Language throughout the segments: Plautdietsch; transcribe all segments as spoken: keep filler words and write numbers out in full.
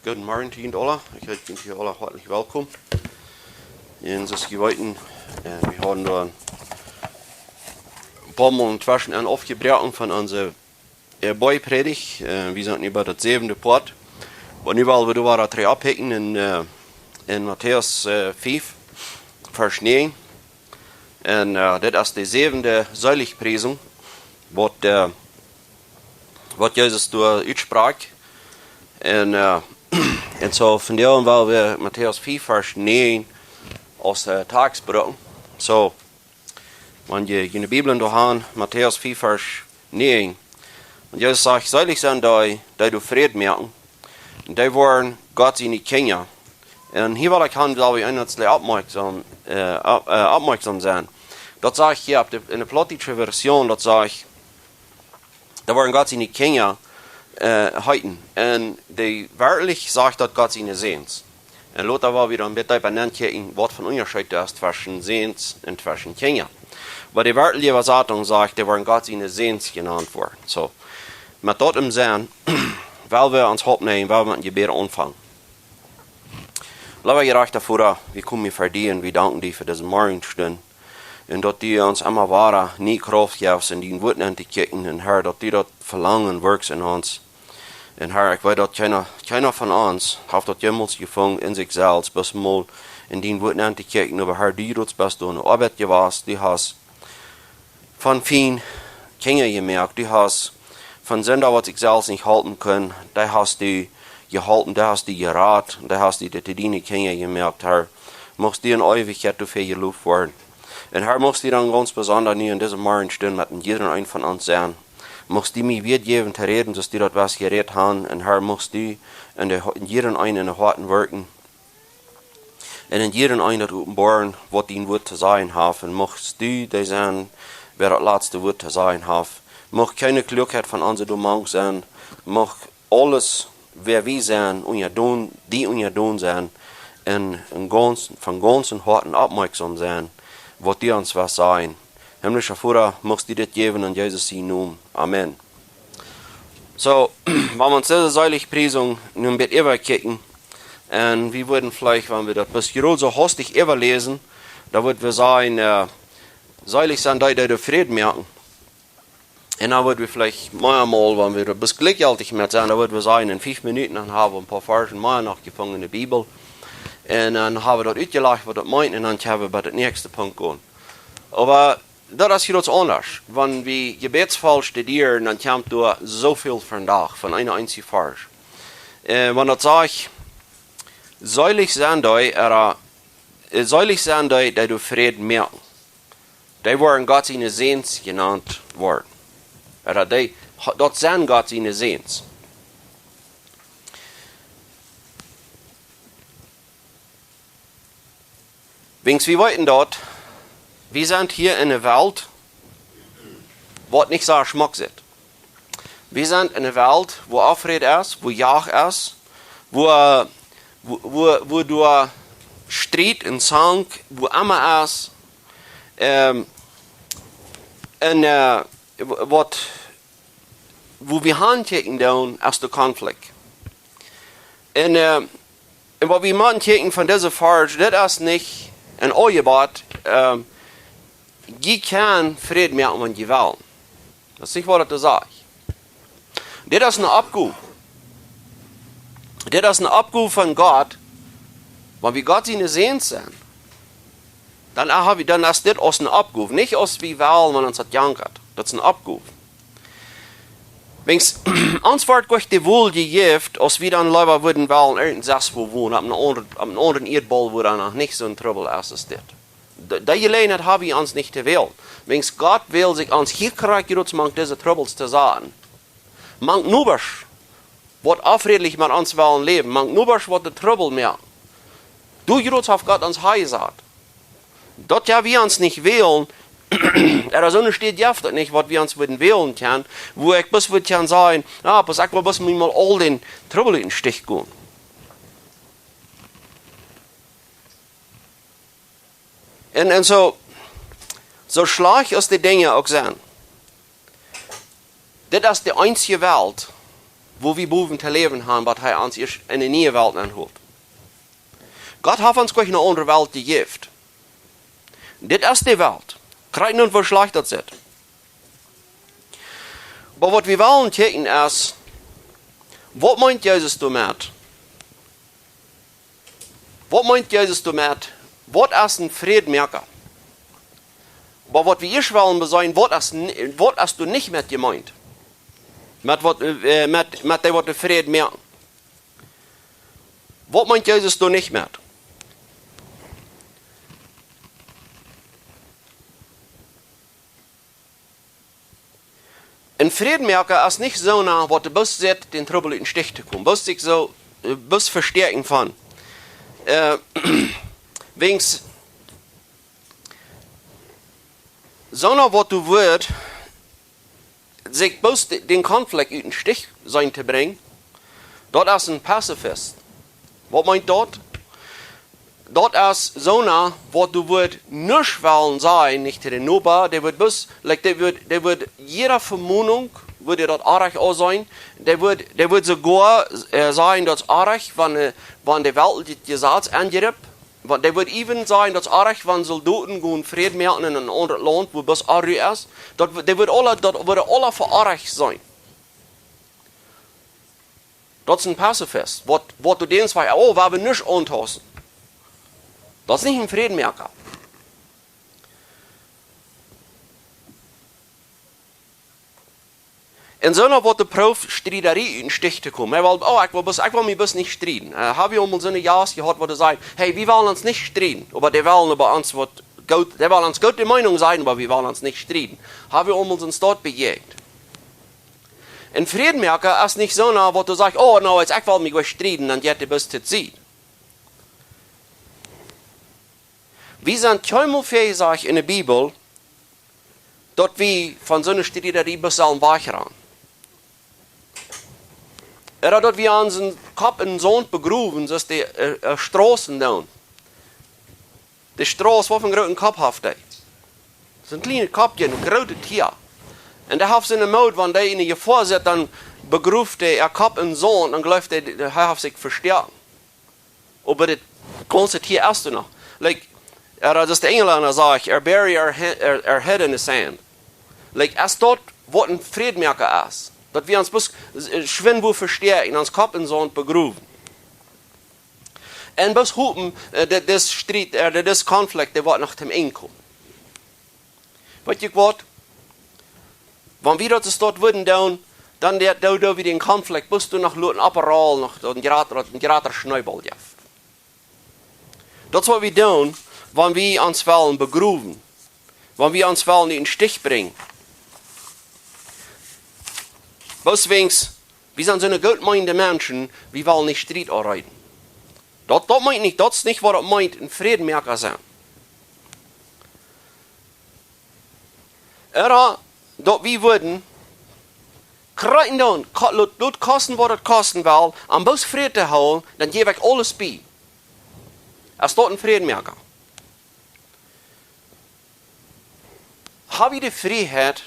Gooden Morjen to junt aula. Ekj heet junt hia aula hoatlich welkom. Un soo aus jie weeten, äh, wie hauden doa een poa Mol tweschen en aufjebroaken von onse, äh, Boajprädicht. Äh, wie sent nu bie daut säwende Poat. Oba nu well wie doa wada trigj oppikjen en, äh, en Matäus, äh, fief, Varsch näajen. Un, äh, dit es de säwende Seelichpriesunk, waut, äh, waut Jesus doa utsprakjt. Un, äh, un soo vondoag well wie Matäus fief, Varsch näajen aus, äh, Tekst brucken. Soo, wan jie june Bibel doa han, Matäus fief, Varsch näajen. Un Jesus sajcht: "Seelich sent dee, dee doa Fräd moaken, un dee woaren Gott siene Kjinja." Un hia well ekj han, well wie eent oppmoakjsom, äh, opp-, äh, oppmoakjsom sennen. Daut sajcht hia opp de, en de plautdietsche Version, daut sajcht, dee woaren Gott siene Kjinja, äh, heeten. Un dee werkjlich sajcht daut Gott siene Säns. Un lota well wie dan een bät deepa nenkjikjen, waut fa een Unjascheet daut es tweschen Säns un tweschen Kjinja. Oba de werkjliche Äwasatunk sajcht, dee woaren Gott siene Säns jenant woaren. Soo, met daut em Senn, well wie ons oppnämen, well wie met een Jebäd aunfangen. Leewa jerajchta Voda, wie komen hia ver die un wie danken die fa dise Morjenstund. Un daut du ons emma wada niee Krauft jefst, en dien Wuat nenn to kjikjen. Un Herr, daut du daut Velangen wirkjst en ons. Un Herr, ekj weet daut kjeena, kjeena von ons haft daut jemols jefungen en sikj selfst, bloos mol en dien Wuat nenn to kjikjen. Oba Herr, du, du best doa ne Oabeit jewast, du hast von Fiend Kjinja jemoakt, du hast von Sinda, waut sikj selfst nich halpen kunnen, dee hast du jeholpen, dee hast du jerat, dee hast du to diene Kjinja jemoakt, Herr. Muchst du en Eewichkjeit doafäa jeloft woaren. Un Herr, muchst du dan gaunz besonda nu en dise Morjenstund met een jieda eenen von ons sennen. Muchst du mie Wieed jäwen to räden, soo aus du daut west jerät han. Un Herr, muchst du en de Ho-, en jieda eenen en de Hoaten wirkjen. Un en jieda eenen daut openboaren, waut dien Wuat to sajen haft. Un muchst du dee sennen, wäa daut latste Wuat to sajen haft. Mucht kjeene Kluakheit von onse doa mank sennen. Mucht aules, wäa wie sent, unjadon, die unjadon sennen. Un, un gaunz, von gaunzem Hoaten oppmoakjsom sennen, waut du ons west sajen. Himmlischa Voda, muchst du dit jäwen en Jesus sienen Nomen. Amen. Soo, wan wie ons dise Seelichpriesunk nu een bät äwakjikjen, un wie wudden veleicht, wan wie daut bloos jrod soo hastich äwaläsen, dan wudd wie sajen, äh, "Seelich sent dee, dee doa Fräd moaken." Un dan wudd wie veleicht mea mol, wan wie daut bloos jlikjjeltich met sent, dan wudd wie sajen, en fief Minuten, dan hab wie een poa Varzen mea noch jefungen en de Bibel. Un dan hab wie daut utjelajcht, waut daut meent, un dan kjenn wie bie dän näakjsten Punkt gonen. Oba daut es hia gaunz aundasch. Wan wie Jebädsfäl studieren, dan kjemt doa soo väl vondoag von een eensja Varsch. Äh, wan daut sajcht, "Seelich sent dee, ea, äh, seelich sent dee, dee doa Fräd moaken. Dee woaren Gott siene Säns jenant woaren." Ea, dee, daut sent Gott siene Säns. Wiels wie weeten daut, wie sent hia en eene Welt, waut nich soo schmock sitt. Wie sent en eene Welt, wua Aufräd es, wua Jach es, wua, wua, wua, wua doa Striet un Zank, wua emma es, ähm, un, äh, w-, waut, wua wie hankjikjen doonen, es de Konflikt. Un, äh, un waut wie motten kjikjen von dise Varsch, dit es nich een Aunjebott, ähm, jie kjennen Fräd moaken, wan jie wellen. Daut es nich, waut daut sajcht. Dit es eene Oppgow. Dit es eene Oppgow von Gott, wan wie Gott siene Säns sent. Dan, äh, hab wie, dan es dit aus eene Oppgow. Nich aus wie wellen, wan ons daut jankat. Daut es eene Oppgow. Wiels, ons woat doch de Welt jejäft, aus wie dan leewa wudden wellen irjent sest wua wonen, opp eenen aundren, opp eenen aundren Ieedbaul, wua dan noch nich soon Trubbel es aus dit. De, dee Jeläajenheit hab wie ons nich to wälen. Wiels Gott well sikj ons hia krakjt jrods mank dise Trubbels to saten. Mank Nobasch, waut onfrädlich met ons wellen läwen. Mank Nobasch, waut de Trubbel moaken. Doa jrods haft Gott ons hanjesat. Daut jo wie ons nich wälen, ea, soone Städ jeft daut nich, waut wie ons wudden wälen kjennen, wua ekj bloos wudd kjennen sajen, ah, pass, ekj well bloos mol aul dän Trubbel ut dän Stich gonen. Un, un soo, soo schlajcht aus de Dinja uk sent, dit es de eensje Welt, woo wie bowen to läwen haben, waut hee ons ieescht en eene niee Welt aunhoolt. Gott haft ons nich eene aundre Welt jejäft. Dit es de Welt. Krakjt nu, woo schlajcht daut sitt. Oba waut wie wellen kjikjen es, waut meent Jesus doamet? Waut meent Jesus doamet? Waut es een Frädmoaka? Oba waut wie ieescht wellen beseenen, waut es, n- waut es doa nich met jemeent? Met waut, äh, met, met dee waut de Fräd moaken? Waut meent Jesus doa nich met? Een Frädmoaka es nich soona, waut doa bloos sitt, dän Trubbel ut dän Stich to komen. Bloos sikj soo, äh, bloos vestäakjen von. Äh, wäajens soona, waut doa woat, sikj bloos de- dän Konflikt ut dän Stich seenen to brinjen, daut es een Pazifist. Waut meent daut? Daut es soona, waut doa woat nuscht wellen sajen, nich to dän Noba, dee woat bloos, like, dee woat, dee woat jiede Vemonunk, woat dee daut oajch aunseenen, dee woat, dee woat soogoa, äh, sajen, daut es oajch, wan, äh, wan de Welt dit Jesaz aunjript, wan, dee woat even sajen, daut es oajch, wan Soldoten gonen Fräd moaken en een aundret Launt, wua bloos Onru es, daut wo- dee woat aule, daut woat aule fa oajch seenen. Daut es een Pazifist. Waut, waut doa dän sajcht, oh, wie haben nuscht auntopassen. Daut es nich een Frädmoaka. En soona, waut doa proowt, Striedarie ut dän Stich to komen. Hee well, oh, ekj well bloos, ekj well mie bloos nich strieden. Äh, hab wie aul mol soone Jast jehaut, waut dee säden, hey, wie wellen ons nich strieden. Oba dee wellen bie ons waut goot, dee wellen ons goot de Meenunk sajen, oba wie wellen ons nich strieden. Hab wie aul mol soon Staut bejäajent. Een Frädmoaka es nich soona, waut doa sajcht, oh, no, jetzt, ekj well mie nich strieden, dan jeit dee bloos to Sied. Wie sent kjeenmol väajesajcht en de Bibel, daut wie von soone Striedarie bloos sellen wajchgonen. Ooda daut wie onsen Kopp em Saunt begrowen, soo aus de, äh, äh, Straussen doonen. De Strauss, waut fa een grooten Kopp haft dee? Daut es een kjlienet Koppje, een grootet Tia. Un dee haft siene Mood, wan dee en de Jefoa sitt, dan begroowt dee äa Kopp em Saunt, dan jleeft dee, dee, hee haft sikj vestoaken. Oba dit gaunze Tia es doa noch. Like, äh, daut es de Enjlenda sajcht, er bury our, he- our, our head in the sand. Like, es daut waut een Frädmoaka es? Daut wie ons bloos, äh, schwind wua vestoaken, ons Kopp em Saunt begrowen. Un bloos hopen, äh, daut dis Striet, äh, daut dis Konflikt, dee woat noch toom Enj komen. Weet jie waut? Wan wie daut soo wudden doonen, dan doo, doo, doo wie dän Konflikt bloos doa noch loten oprollen, noch een jratra, een jratra Schneebol jeft. Daut es waut wie doonen, wan wie ons wellen begrowen, wan wie ons wellen en dän Stich brinjen. Bloos wäajens, wie sent soone gootmeenende Menschen, wie wellen nich Striet aunreiden. Daut, daut meent nich, daut es nich waut daut meent, een Frädmoaka sennen. Ooda daut wie wudden kjrieen doonen, ko- lot, lot kosten waut et kosten well, om bloos Fräd to hoolen, dan jäw ekj aules bie. Es daut een Frädmoaka? Hab wie de Frieheit,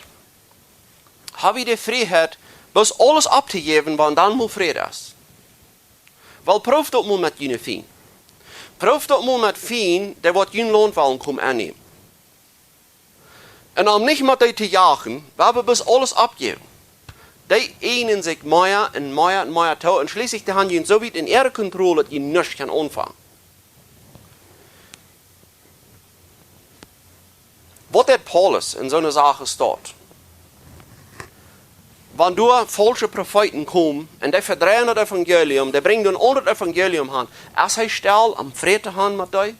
hab wie de Frieheit, bloos aules auftojäwen, wan dan mol Fräd es? Well, proowt daut mol met june Fiend. Proowt daut mol met Fiend, dee waut jun Launt wellen komen aunnämen. Un om nich met dee to jachen, well wie bloos aules aufjäwen. Dee eenen sikj mea un mea un mea too, un schlieslich dee han jun soo wiet en äare Kontroll, daut jie nuscht kjennen aunfangen. Waut deed Paulus en soone Sach aus daut? Wan doa faulsche Profeeten komen un dee vedreien daut Evangelium, dee brinjen een aundret Evangelium aun, es hee stell om Fräd to han met dee?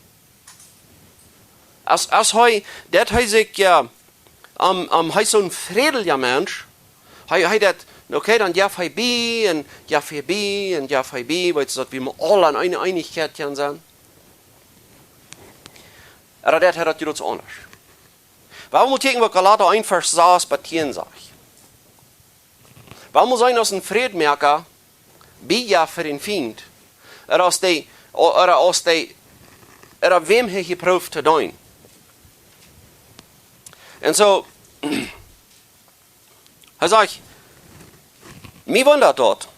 Es, es hee, daut hee sikj, jo, om, om, hee es soon frädlicha Mensch. Hee, hee daut, okay, dan jeft hee bie un jeft hee bie un jeft hee bie, weetst, daut wie mau aula en eene Eenichkjeit kjennen sennen. Ooda daut hee daut jrods aundasch. Wie motten kjikjen, waut Galata eent Varsch sas bat tieen sajcht. Wie motten seenen aus een Frädmoaka, bie jo fa dän Fiend, ooda aus dee, ooda aus dee, ooda wäm hee jeprooft to doonen. Un soo, hee sajcht, mie wundat daut,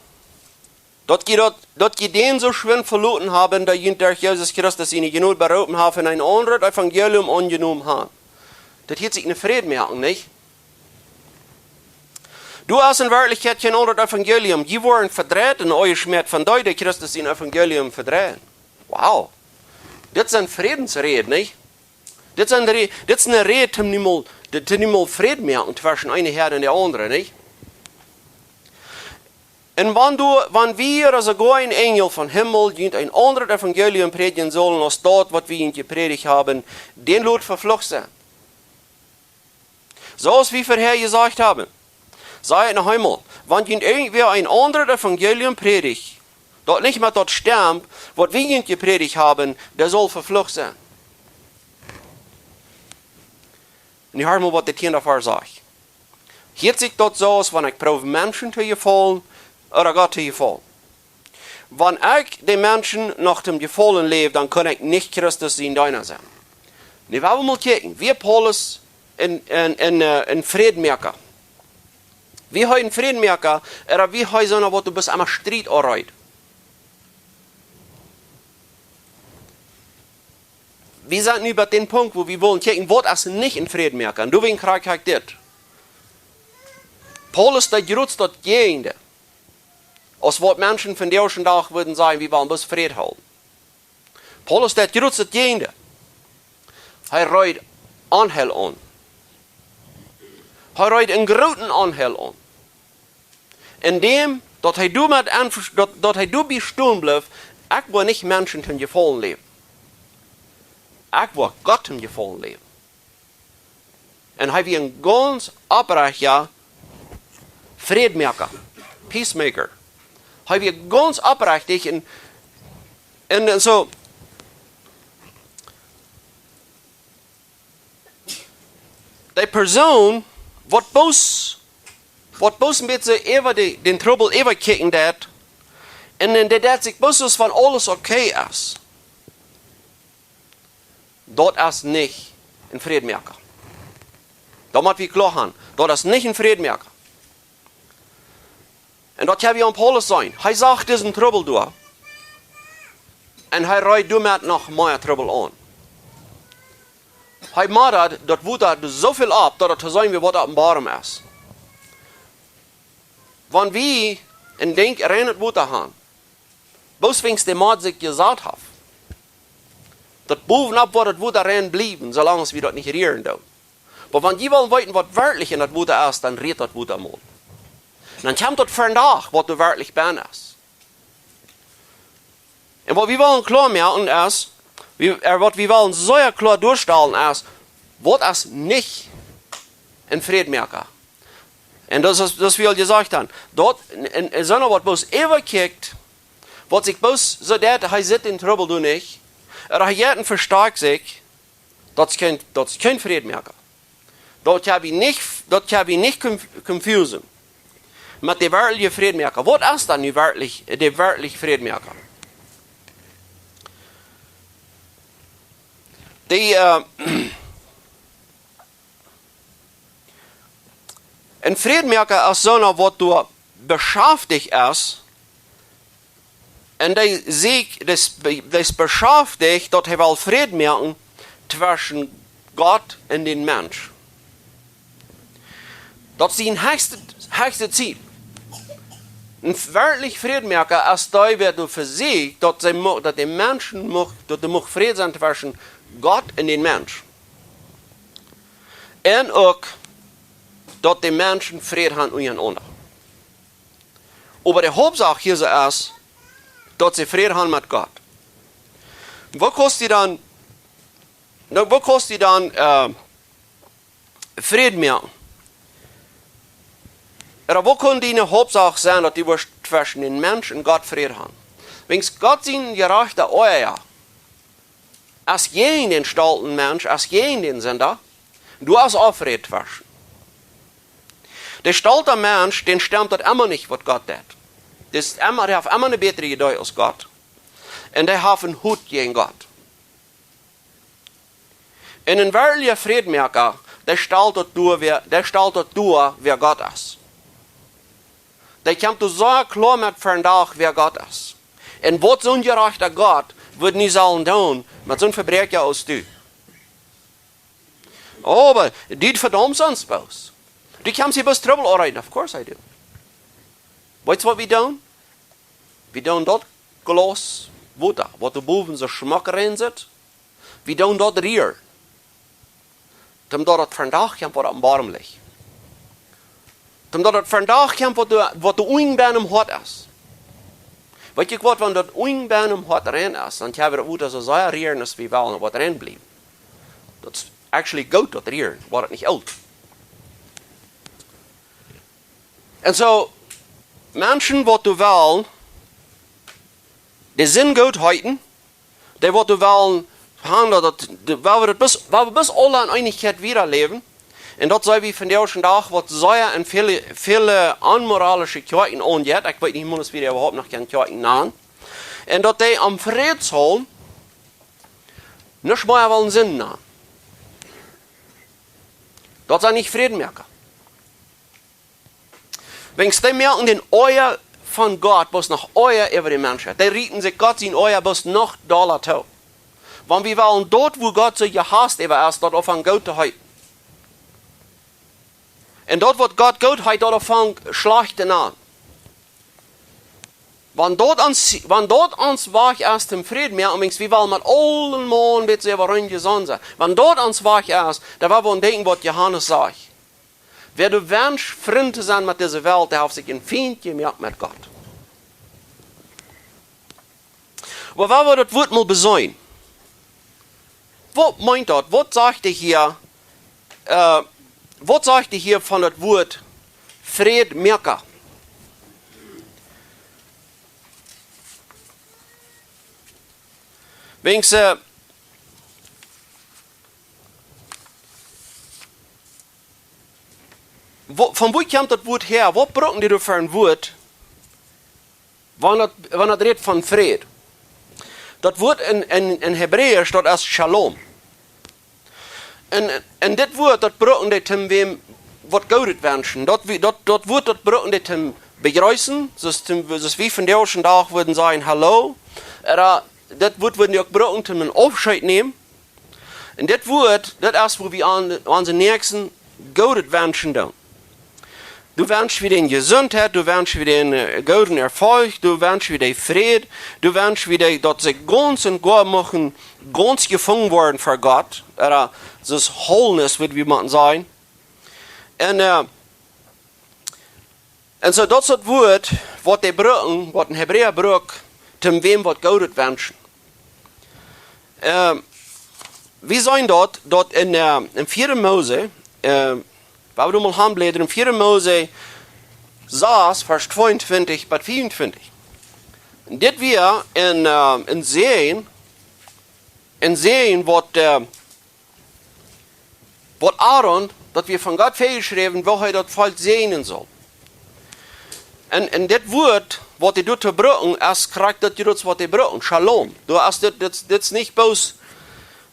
Daut jie, daut, daut jie dän soo schwind veloten haben, dee junt derch Jesus Christus siene Jnod beroopen haft un een aundret Evangelium aunjenomen haben. Daut hieet sikj een Fräd moaken, nich? Doa es en Werkjlichkjeit kjeen aundret Evangelium. Jie woaren vedreit un oje schmäat von dee, dee Christus sien Evangelium vedreien. Wow. Dit sent Frädensräd, nich? Dit sent Rä-, dit es eene Räd, om niemols, dit, om niemols Fräd moaken tweschen eene Häad un de aundre, nich? Un wan du, wan wie ooda soogoa een Enjel vom Himmel junt een aundret Evangelium prädjen sellen aus daut, waut wie junt jeprädicht haben, dän lot veflucht sennen. Soo aus wie verhäa jesajcht haben, saj ekj noch eemol, wan junt irjentwäa een aundret Evangelium prädicht, daut nich met daut stemt, waut wie junt jeprädicht haben, dee saul veflucht sennen. Un hia haben wie, waut de tiende Varsch sajcht. Hieet sikj daut soo aus wan ekj proow Menschen to jefaulen, ooda Gott to jefaulen? Wan ekj de Menschen noch toom Jefaulen läw, dan kaun ekj nich Christus sien Deena sennen. Nu, wie wellen mol kjikjen, wia Paulus een, een, een, äh, een Frädmoaka? Wia hee een Frädmoaka, ooda wia hee soona, waut du best emma Striet aunreit? Wie sent nu bie dän Punkt, wua wie wellen kjikjen, waut es nich een Frädmoaka? Un doawäajen kjrie ekj dit. Paulus, dee jrod daut Jäajendeel, aus waut Menschen vondoag dän Dach wudden sajen, wie wellen bloos Fräd hoolen. Paulus, dee jrod daut Jäajendeel. Hee reed Onheil aun. Hee reed een grooten Onheil aun. Endäm daut hee doamet envers-, daut, daut hee doabie stonen bleef, ekj woa nich Menschen toom Jefaulen läwen. Ekj woa Gott toom Jefaulen läwen. Un hee wia een gaunz oprechtja Frädmoaka, peacemaker. Hee wia gaunz oprechtich un, un, un soo. Dee Persoon, waut bloos, waut bloos een bät äwa de, dän Trubbel äwakjikjen deit, un, un dee deit sikj bloos aus wan aules okay es, daut es nich een Frädmoaka. Daut mott wie kloa haben, daut es nich een Frädmoaka. Un daut hab wie aun Paulus jeseenen. Hee sach disen Trubbel doa. Un hee reed doamet noch mea Trubbel aun. Hee moddad daut Wota soo väl opp, daut et to seenen wia, waut oppem Bodem es. Wan wie een Dinkj reinet Wota haben, bloos wiels de Modd sikj jesat haft, daut bowen opp woat daut Wota rein bliewen, soo lang aus wie daut nich rieren doonen. Oba wan jie wellen weeten, waut werkjlich en daut Wota es, dan rieet daut Wota mol. Dan kjemt daut vondoag, waut doa werkjlich bennen es. Un waut wie wellen kloa moaken es, wie, äh, waut wie wellen sea kloa doastalen es, waut es nich een Frädmoaka. Un daut es, daut wie aul jesajcht haben, daut een, een, een soona, waut bloos äwakjikjt, waut sikj bloos soo deit, hee sitt dän Trubbel doa nich, ooda hee jeit un vestakjt sikj, daut es kjeen, daut es kjeen Frädmoaka. Daut hab wie nich, daut hab wie nich conf-, confusing met de werkjliche Frädmoaka. Waut es dan nu werkjlich, de werkjliche Frädmoaka? Dee, äh, een Frädmoaka es soona, waut doa beschaftich es, un dee sikj, dee es be-, dee es beschaftich, daut hee well Fräd moaken tweschen Gott un dän Mensch. Daut es sien hechste, hechste Ziel. Een werkjlich Frädmoaka es dee, waut doa vesikjt, daut see mo-, daut de Menschen mucht, daut doa mucht Fräd sennen tweschen Gott un dän Mensch. Un uk, daut de Menschen Fräd haben unjarenaunda. Oba de Hauptsach hia soo es, daut see Fräd haben met Gott. Woo kaust du dan, nu, woo kaust du dan, äh, Fräd moaken? Ooda woo kaun diene Hauptsach sennen, daut du woascht tweschen dän Mensch un Gott Fräd haben? Wiels Gott sien jerajchta Oaja es jäajen dän stolten Mensch, es jäajen dän Sinda, doa es Onfräd tweschen. De stolte Mensch, dän stemt daut emma nich, waut Gott deit. Dee es emma, dee haft emma eene bätre Idee aus Gott. Un dee haft een Hot jäajen Gott. Un een werkjlicha Frädmoaka, dee stalt daut doa, wäa, dee stalt daut doa, wäa Gott es. Dee kjemt doa soo kloa met vondoag, wäa Gott es. Un waut soon jerajchta Gott wudd nu sellen doonen met soon Vebräakja aus du. Oba du vedaumst ons bloos. Du kjemst hia bloos Trubbel aunrieten. Of course I do. Weetst waut wie doonen? Wie doonen daut Glaus Wota, waut doa bowen soo schmock rein sitt, wie doonen daut rieren. Om daut et vondoag kjemt waut opp dän Bodem licht. Om daut et vondoag kjemt waut doa, waut doa unjen bennen em Hoat es. Weetst waut, wan daut unjen bennen em Hoat rein es, dan kjenn wie daut Wota soo sea rieren aus wie wellen, waut rein blift. Daut es actually goot daut rieren, woat et nich oolt. Un soo, Menschen waut doa wellen de Sind goot heeten, dee waut doa wellen han daut, daut, dee, wua wie daut bloos, wua wie bloos aule en Eenichkjeit wieda läwen. Un daut see wie vondoag dän Dach waut sea en väle, väle onmoralische Kjoakjen aunjeit. Ekj weet nich mol aus wie dee äwahaupt noch kjennen Kjoakjen nanen. Un daut dee aum Fräd sellen nuscht mea wellen sennen nanen. Daut sent nich Frädmoaka. Wäajens dee moaken dän Oaja von Gott bloos noch oaja äwa de Menschheit. Dee rieten sikj Gott sien Oaja bloos noch dolla too. Wan wie wellen daut, wua Gott soo jehaust äwa es, daut aunfangen goot to heeten. Un daut, waut Gott goot heet, daut aunfangen schlajcht to nanen. Wan daut ons, wan daut ons Wajch es toom Fräd moaken, wäajens wie wellen met aulemaun een bät äwareen jesonnen sennen. Wan daut ons Wajch es, dan woa wie aun denkjen waut Johanes sajcht. Wäa doa wenscht Frint to sennen met dise Welt, dee haft sikj een Fient jemoakt met Gott. Oba wua wie daut Wuat mol beseenen. Waut meent daut? Waut sajcht hee hia? Äh, waut sajcht hee hia von daut Wuat Frädmoaka? Wäajens, äh, wua, von wua kjemt daut Wuat häa? Waut brucken dee doa fa een Wuat, wan daut, wan daut rät von Fräd? Daut Wuat en, en, en Hebräisch, daut es Shalom. Un, un dit Wuat, daut brucken dee toom wäm waut Goodet wenschen. Daut wie, daut, daut Wuat, daut brucken dee toom bejreessen, soo aus toom, soo aus wie vondoag dän Dach wudden sajen, hallo. Ooda dit Wuat wudden dee uk brucken toom een Aufscheet nämen. Un dit Wuat, daut es, wua wie aun, aun onsen Näakjsten Goodet wenschen doonen. Du wenschst wie dän Jesuntheit, du wenschst wie dän, äh, gooden Erfolg, du wenschst wie dän Fräd, du wenschst wie dee, daut see gaunz un goa muchten, gaunz jefungen woaren fa Gott, ooda daut Wholeness, waut wie motten sajen. Un, äh, un soo, daut es daut Wuat, waut dee brucken, waut een Hebräa brukt, toom wäm waut Goodet wenschen. Ähm, wie seenen daut, daut en, äh, en vieede Mose, äh, wua wie mol han bläden, en vieede Mose sas, Varsch tweeuntwintich bat vieeuntwintich. Dit wia en, äh, en Säajen, en Säajen waut, äh, waut Aaron, daut wia von Gott väajeschräwen, woo hee daut Volkj säajnen sull. Un, un dit Wuat, waut dee doa brucken, es krakjt daut Wuat, waut dee brucken, Shalom. Du hast dit, dit, dit es nich bloos,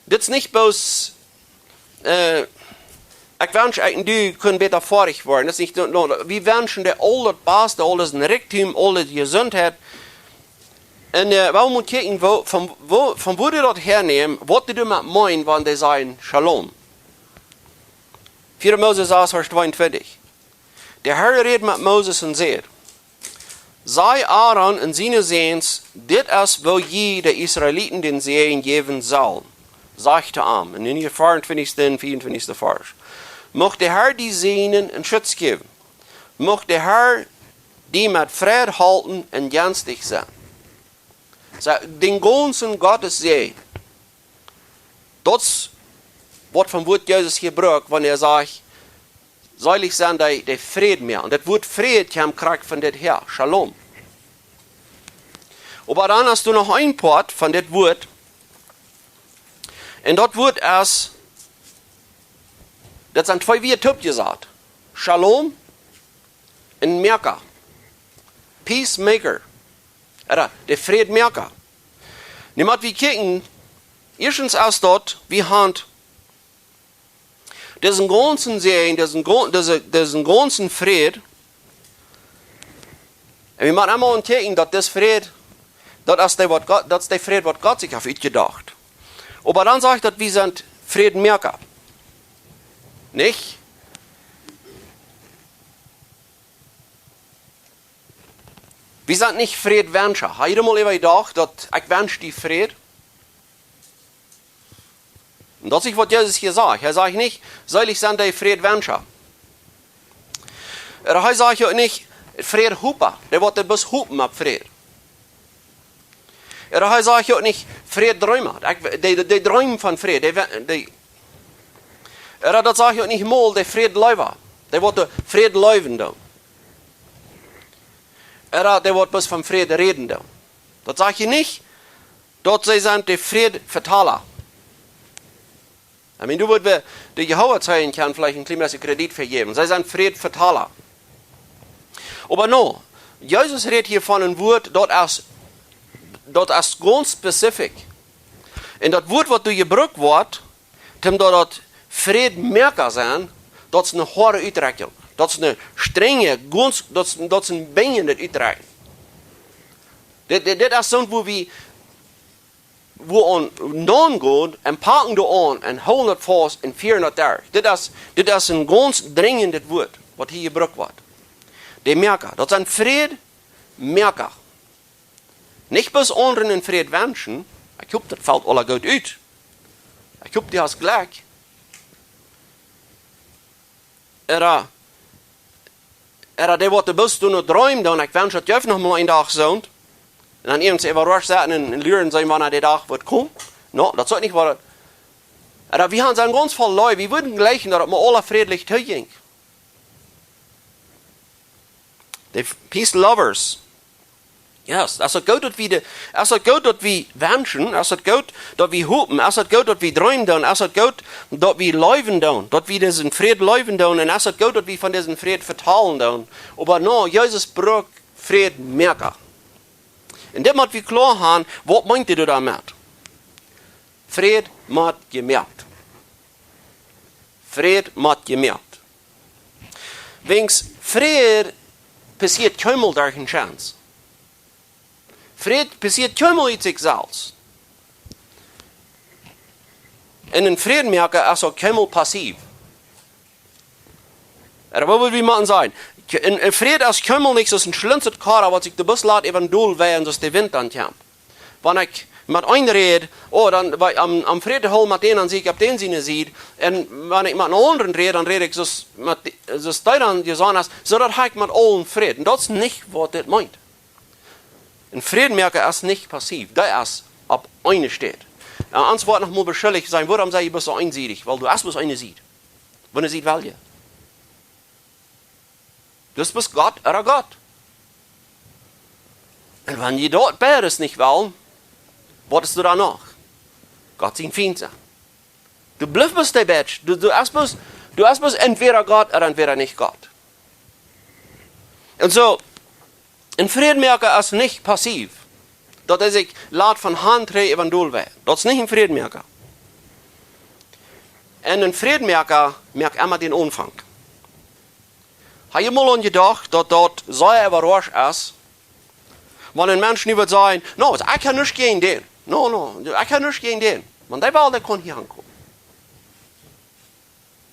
dit es nich bloos, äh, ekj wensch, ekj un du kunnen bäta foadich woaren. Daut es nich, no, no, wie wenschen dee aul daut Baste, aul dän Rikjdom, aule Jesuntheit. Un, äh, wie motten kjikjen, wua, von, wua, von wua dee daut häanämen, waut dee doamet meenen, wan dee sajen, Shalom. vieede Mose sas, Varsch tweeuntwintich. De Herr räd met Moses un säd: Saj Aaron un siene Säns, dit es, woo jie de Israeliten dän Säajen jäwen sellen. Sajcht to an, en dän vieeuntwintichsten un vieeuntwintichsten Varsch. Mucht de Herr die säajnen un Schutz jäwen. Mucht de Herr die met Fräd halden un jenslich sennen. Soo, dän gaunzen Gottes Säajen. Daut es waut von Wuat Jesus hia brukt, wan hee sajcht, seelich sent dee, dee Fräd moaken. Un daut Wuat Fräd kjemt krakjt von dit häa, Shalom. Oba dan hast du noch een Poat von dit Wuat. Un daut Wuat es, daut sent twee Wieed toopjesat. Shalom un Moaka. Peacemaker. Ooda de Frädmoaka. Nu mott wie kjikjen, ieeschtens es daut, wie han disen gaunzen Säajen, disen gau-, dise, disen gaunzen Fräd, Un wie motten emma aunteekjnen, daut dis Fräd, daut es de, waut Gott, daut es de Fräd, waut Gott sikj haft utjedocht. Oba dan sajcht daut, wie sent Frädmoaka. Nich? Wie sent nich Frädwenscha. Hast du mol äwajedocht, daut ekj wensch die Fräd? Un daut es waut Jesus hia sajcht. Hee sajcht nich, seelich sent dee Frädwenscha. Ooda hee sajcht uk nich, Frädhopa, dee waut bloos hopen opp Fräd. Ooda hee sajcht uk nich, Fräddreema, ekj, dee, dee, dee dreemen von Fräd. Dee, dee, ooda daut sajcht uk nich mol, dee Frädleewa, dee waut dän Fräd leewen doonen. Ooda dee waut bloos von Fräd räden doonen. Daut sajcht hia nich, daut see sent dee Frädvetala. I mean, doa wudd wie de Jehova Zeijen kjennen veleicht een kjlien bät Kredit fa jäwen. See sent Frädvetala. Oba no, Jesus rät hia von een Wuat, daut es, daut es gaunz specific. Un daut Wuat, waut doa jebrukt woat, om daut, daut Frädmoaka sennen, daut es eene hoade Utdrekjunk. Daut es eene strenje, gaunz, daut es, daut es eene binjende Utdrekjunk. Dit, dit, dit es soont, wua wie, wua aun naungonen un packen doa aun un hoolen daut faust un fieren daut derch. Dit es, dit es een gaunz drinjendet Wuat, waut hia jebrukt woat. De Moaka, daut sent Frädmoaka. Nich bloos aundren eenen Fräd wenschen. Ekj hop, daut felt aula goot ut. Ekj hop, du hast Jlekj. Ooda, ooda dee waut bloos doa no dreemen, dan, ekj wensch, daut jeft noch mol een Dach soont. Un dan irjentwua äwarauschen setten un, un luren sennen, wanea de Dach woat komen. No, daut saul nich woaren. Ooda wie haben sent gaunz voll Leew, wie wudden jleichen, daut et mau aula frädlich toojinkj. De peace lovers. Yes, es daut goot, daut wie de, es daut goot, daut wie wenschen, es daut goot, daut wie hopen, es daut goot, daut wie dreemen doonen, es daut goot, daut wie leewen doonen, daut wie disen Fräd leewen doonen, un es daut goot, daut wie von disen Fräd vetalen doonen. Oba no, Jesus brukt Frädmoaka. Un dit mott wie kloa haben, waut meent hee doamet? Fräd mott jemoakt. Fräd mott jemoakt. Wiels Fräd passieet kjeenmol derch eene Chance. Fräd passieet kjeenmol ut sikj selfst. Un een Frädmoaka es uk kjeenmol passiv. Ooda waut wudd wie motten sajen? Een, een Fräd es kjeenmol nich soo aus een schlinset Koa, waut sikj de Bus lat äwa dän Dol weien, soo aus de Wint dan kjemt. Wan ekj met eenen räd, oh, dan, wan, aum, aum Fräd to hoolen met dän, dan sie ekj opp dän siene Sied. Un wan ekj met eenen aundren räd, dan räd ekj soo aus met dee, soo aus dee dan jesonnen es, soo daut hab ekj met aulem Fräd. Un daut es nich waut dit meent. Een Frädmoaka es nich passiv, dee es opp eene Städ. Un ons woat noch mol beschuldicht sennen, wuarom sie jie bloos soo eensiedich? Wiels du hast bloos eene Sied. Woone Sied well jie? Du hast bloos Gott ooda Gott. Un wan jie daut beides nich wellen, waut hast du dan noch? Gott sien Fient sennen. Du blifst bloos dee Mensch. Du, du hast bloos, du hast bloos entwäda Gott ooda entwäda nich Gott. Un soo, een Frädmoaka es nich passiv. Daut hee sikj lat von Haunt trigj äwa dän Dol weien. Daut es nich een Frädmoaka. Un een Frädmoaka moakt emma dän Aunfank. Hast du mol aun jedocht, daut daut sea äwarauscht es, wan een Mensch nu wudd sajen, no, ekj hab nuscht jäajen dän. No, no, ekj hab nuscht jäajen dän. Wan dee well, dee kaun hia aunkomen.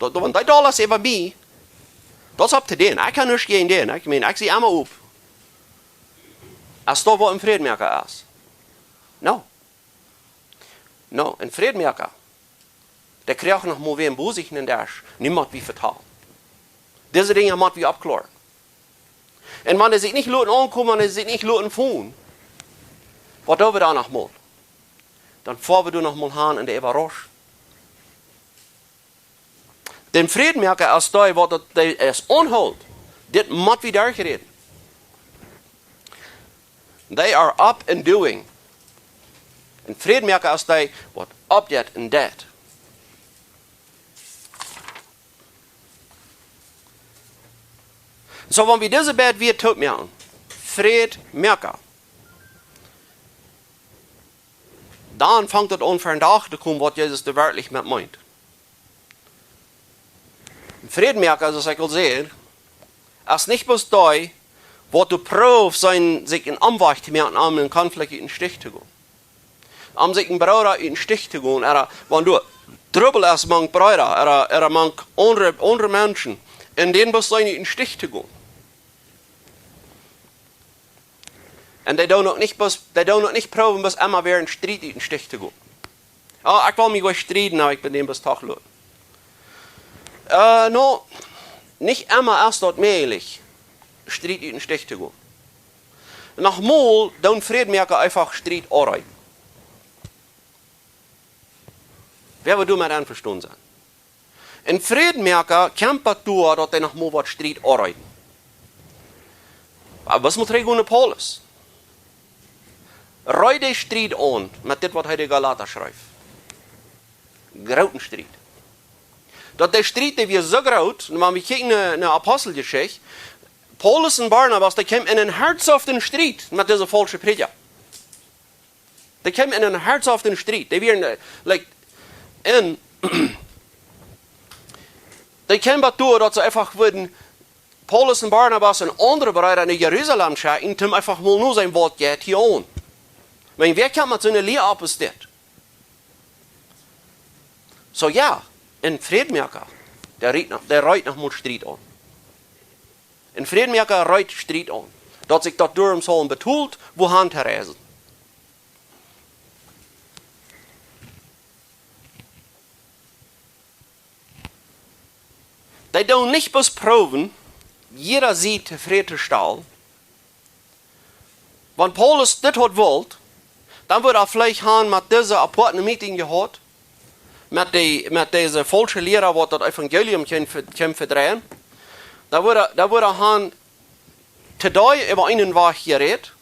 Daut, daut, wan dee doll es äwa mie, daut es opp to dän. Ekj hab nuscht jäajen dän. Ekj meen, ekj sie emma op. Es daut waut een Frädmoaka es? No. No, een Frädmoaka, dee kjricht noch mol wäa een Bosich en dän Desch. Nu mott wie vetalen. Dise Dinja mott wie oppkloaren. Un wan dee sikj nich loten aunkomen, wan dee sikj nich loten fonen, waut doo wie dan noch mol? Dan foa wie doa noch mol han un dee äwarauschen. Dän Frädmoaka es dee, waut daut, dee es aunhoolent. Dit mott wie derchräden. They are up and doing. Een Frädmoaka es dee, waut oppjeit un deit. Soo, wan wie dise beid Wieed toop moaken, Frädmoaka, dan fangt daut aun, vondoag to komen, waut Jesus doa werkjlich met meent. Een Frädmoaka, soo aus ekj aul säd, es nich bloos dee, Waut du proowst, sent sikj een Omwajch to moaken, om een Konflikt ut dän Stich to gonen. Om sikj een Brooda ut dän Stich to gonen, ooda wan doa Trubbel es mank Breeda, ooda, ooda mank aundre, aundre Menschen, un dän bloos seenen ut dän Stich to gonen. Un dee doonen uk nich bloos, dee doonen uk nich proowen, bloos emma wada een Striet ut dän Stich to gonen. Jo, ekj well mie goanich strieden, oba ekj ben dän bloos toch loten. Äh, nu, nich emma es daut mäajlich, Striet ut dän Stich to gonen. Noch mol, dan Frädmoaka eefach Striet aunreiden. Wäa wudd doamet envestonen sennen? Een Frädmoaka kjemt doa, daut hee noch mol waut Striet aunreiden. Oba waut mott hee doonen, Paulus? Reed dän Striet aun met dit, waut hee de Galata schreef. Grooten Striet. Daut dee Striet, dee wia soo groot, un wan wie kjikjen no, no Aposteljeschicht, Paulus un Barnabas, dee kjeemen en een hartoften Striet met dise faulsche Prädja. Dee kjeemen en een hartoften Striet. Dee wieren, äh, like, en, dee kjeemen doa, daut see eefach wudden Paulus un Barnabas un aundre Breeda no Jerusalem schekjen, om eefach mol no seenen, waut jeit hia aun. Ekj meen, wäa kjemt met soone Lia opp aus dit? Soo jo, een Frädmoaka, dee reed noch, dee reed noch mol Striet aun. Een Frädmoaka reed Striet aun. Daut sikj daut doaromm saul betolen, wua han to reisen. Dee doonen nich bloos proowen, jieda Sied tofräd to stalen. Wan Paulus dit haud wult, dan wudd hee veleicht han met dise apoate Meeting jehaut, met dee, met dise faulsche Liera, waut daut Evangelium kjeem ve-, kjeem vedreien. Dan wudd hee, dan wudd hee han to dee äwa eenen Wajch jerät.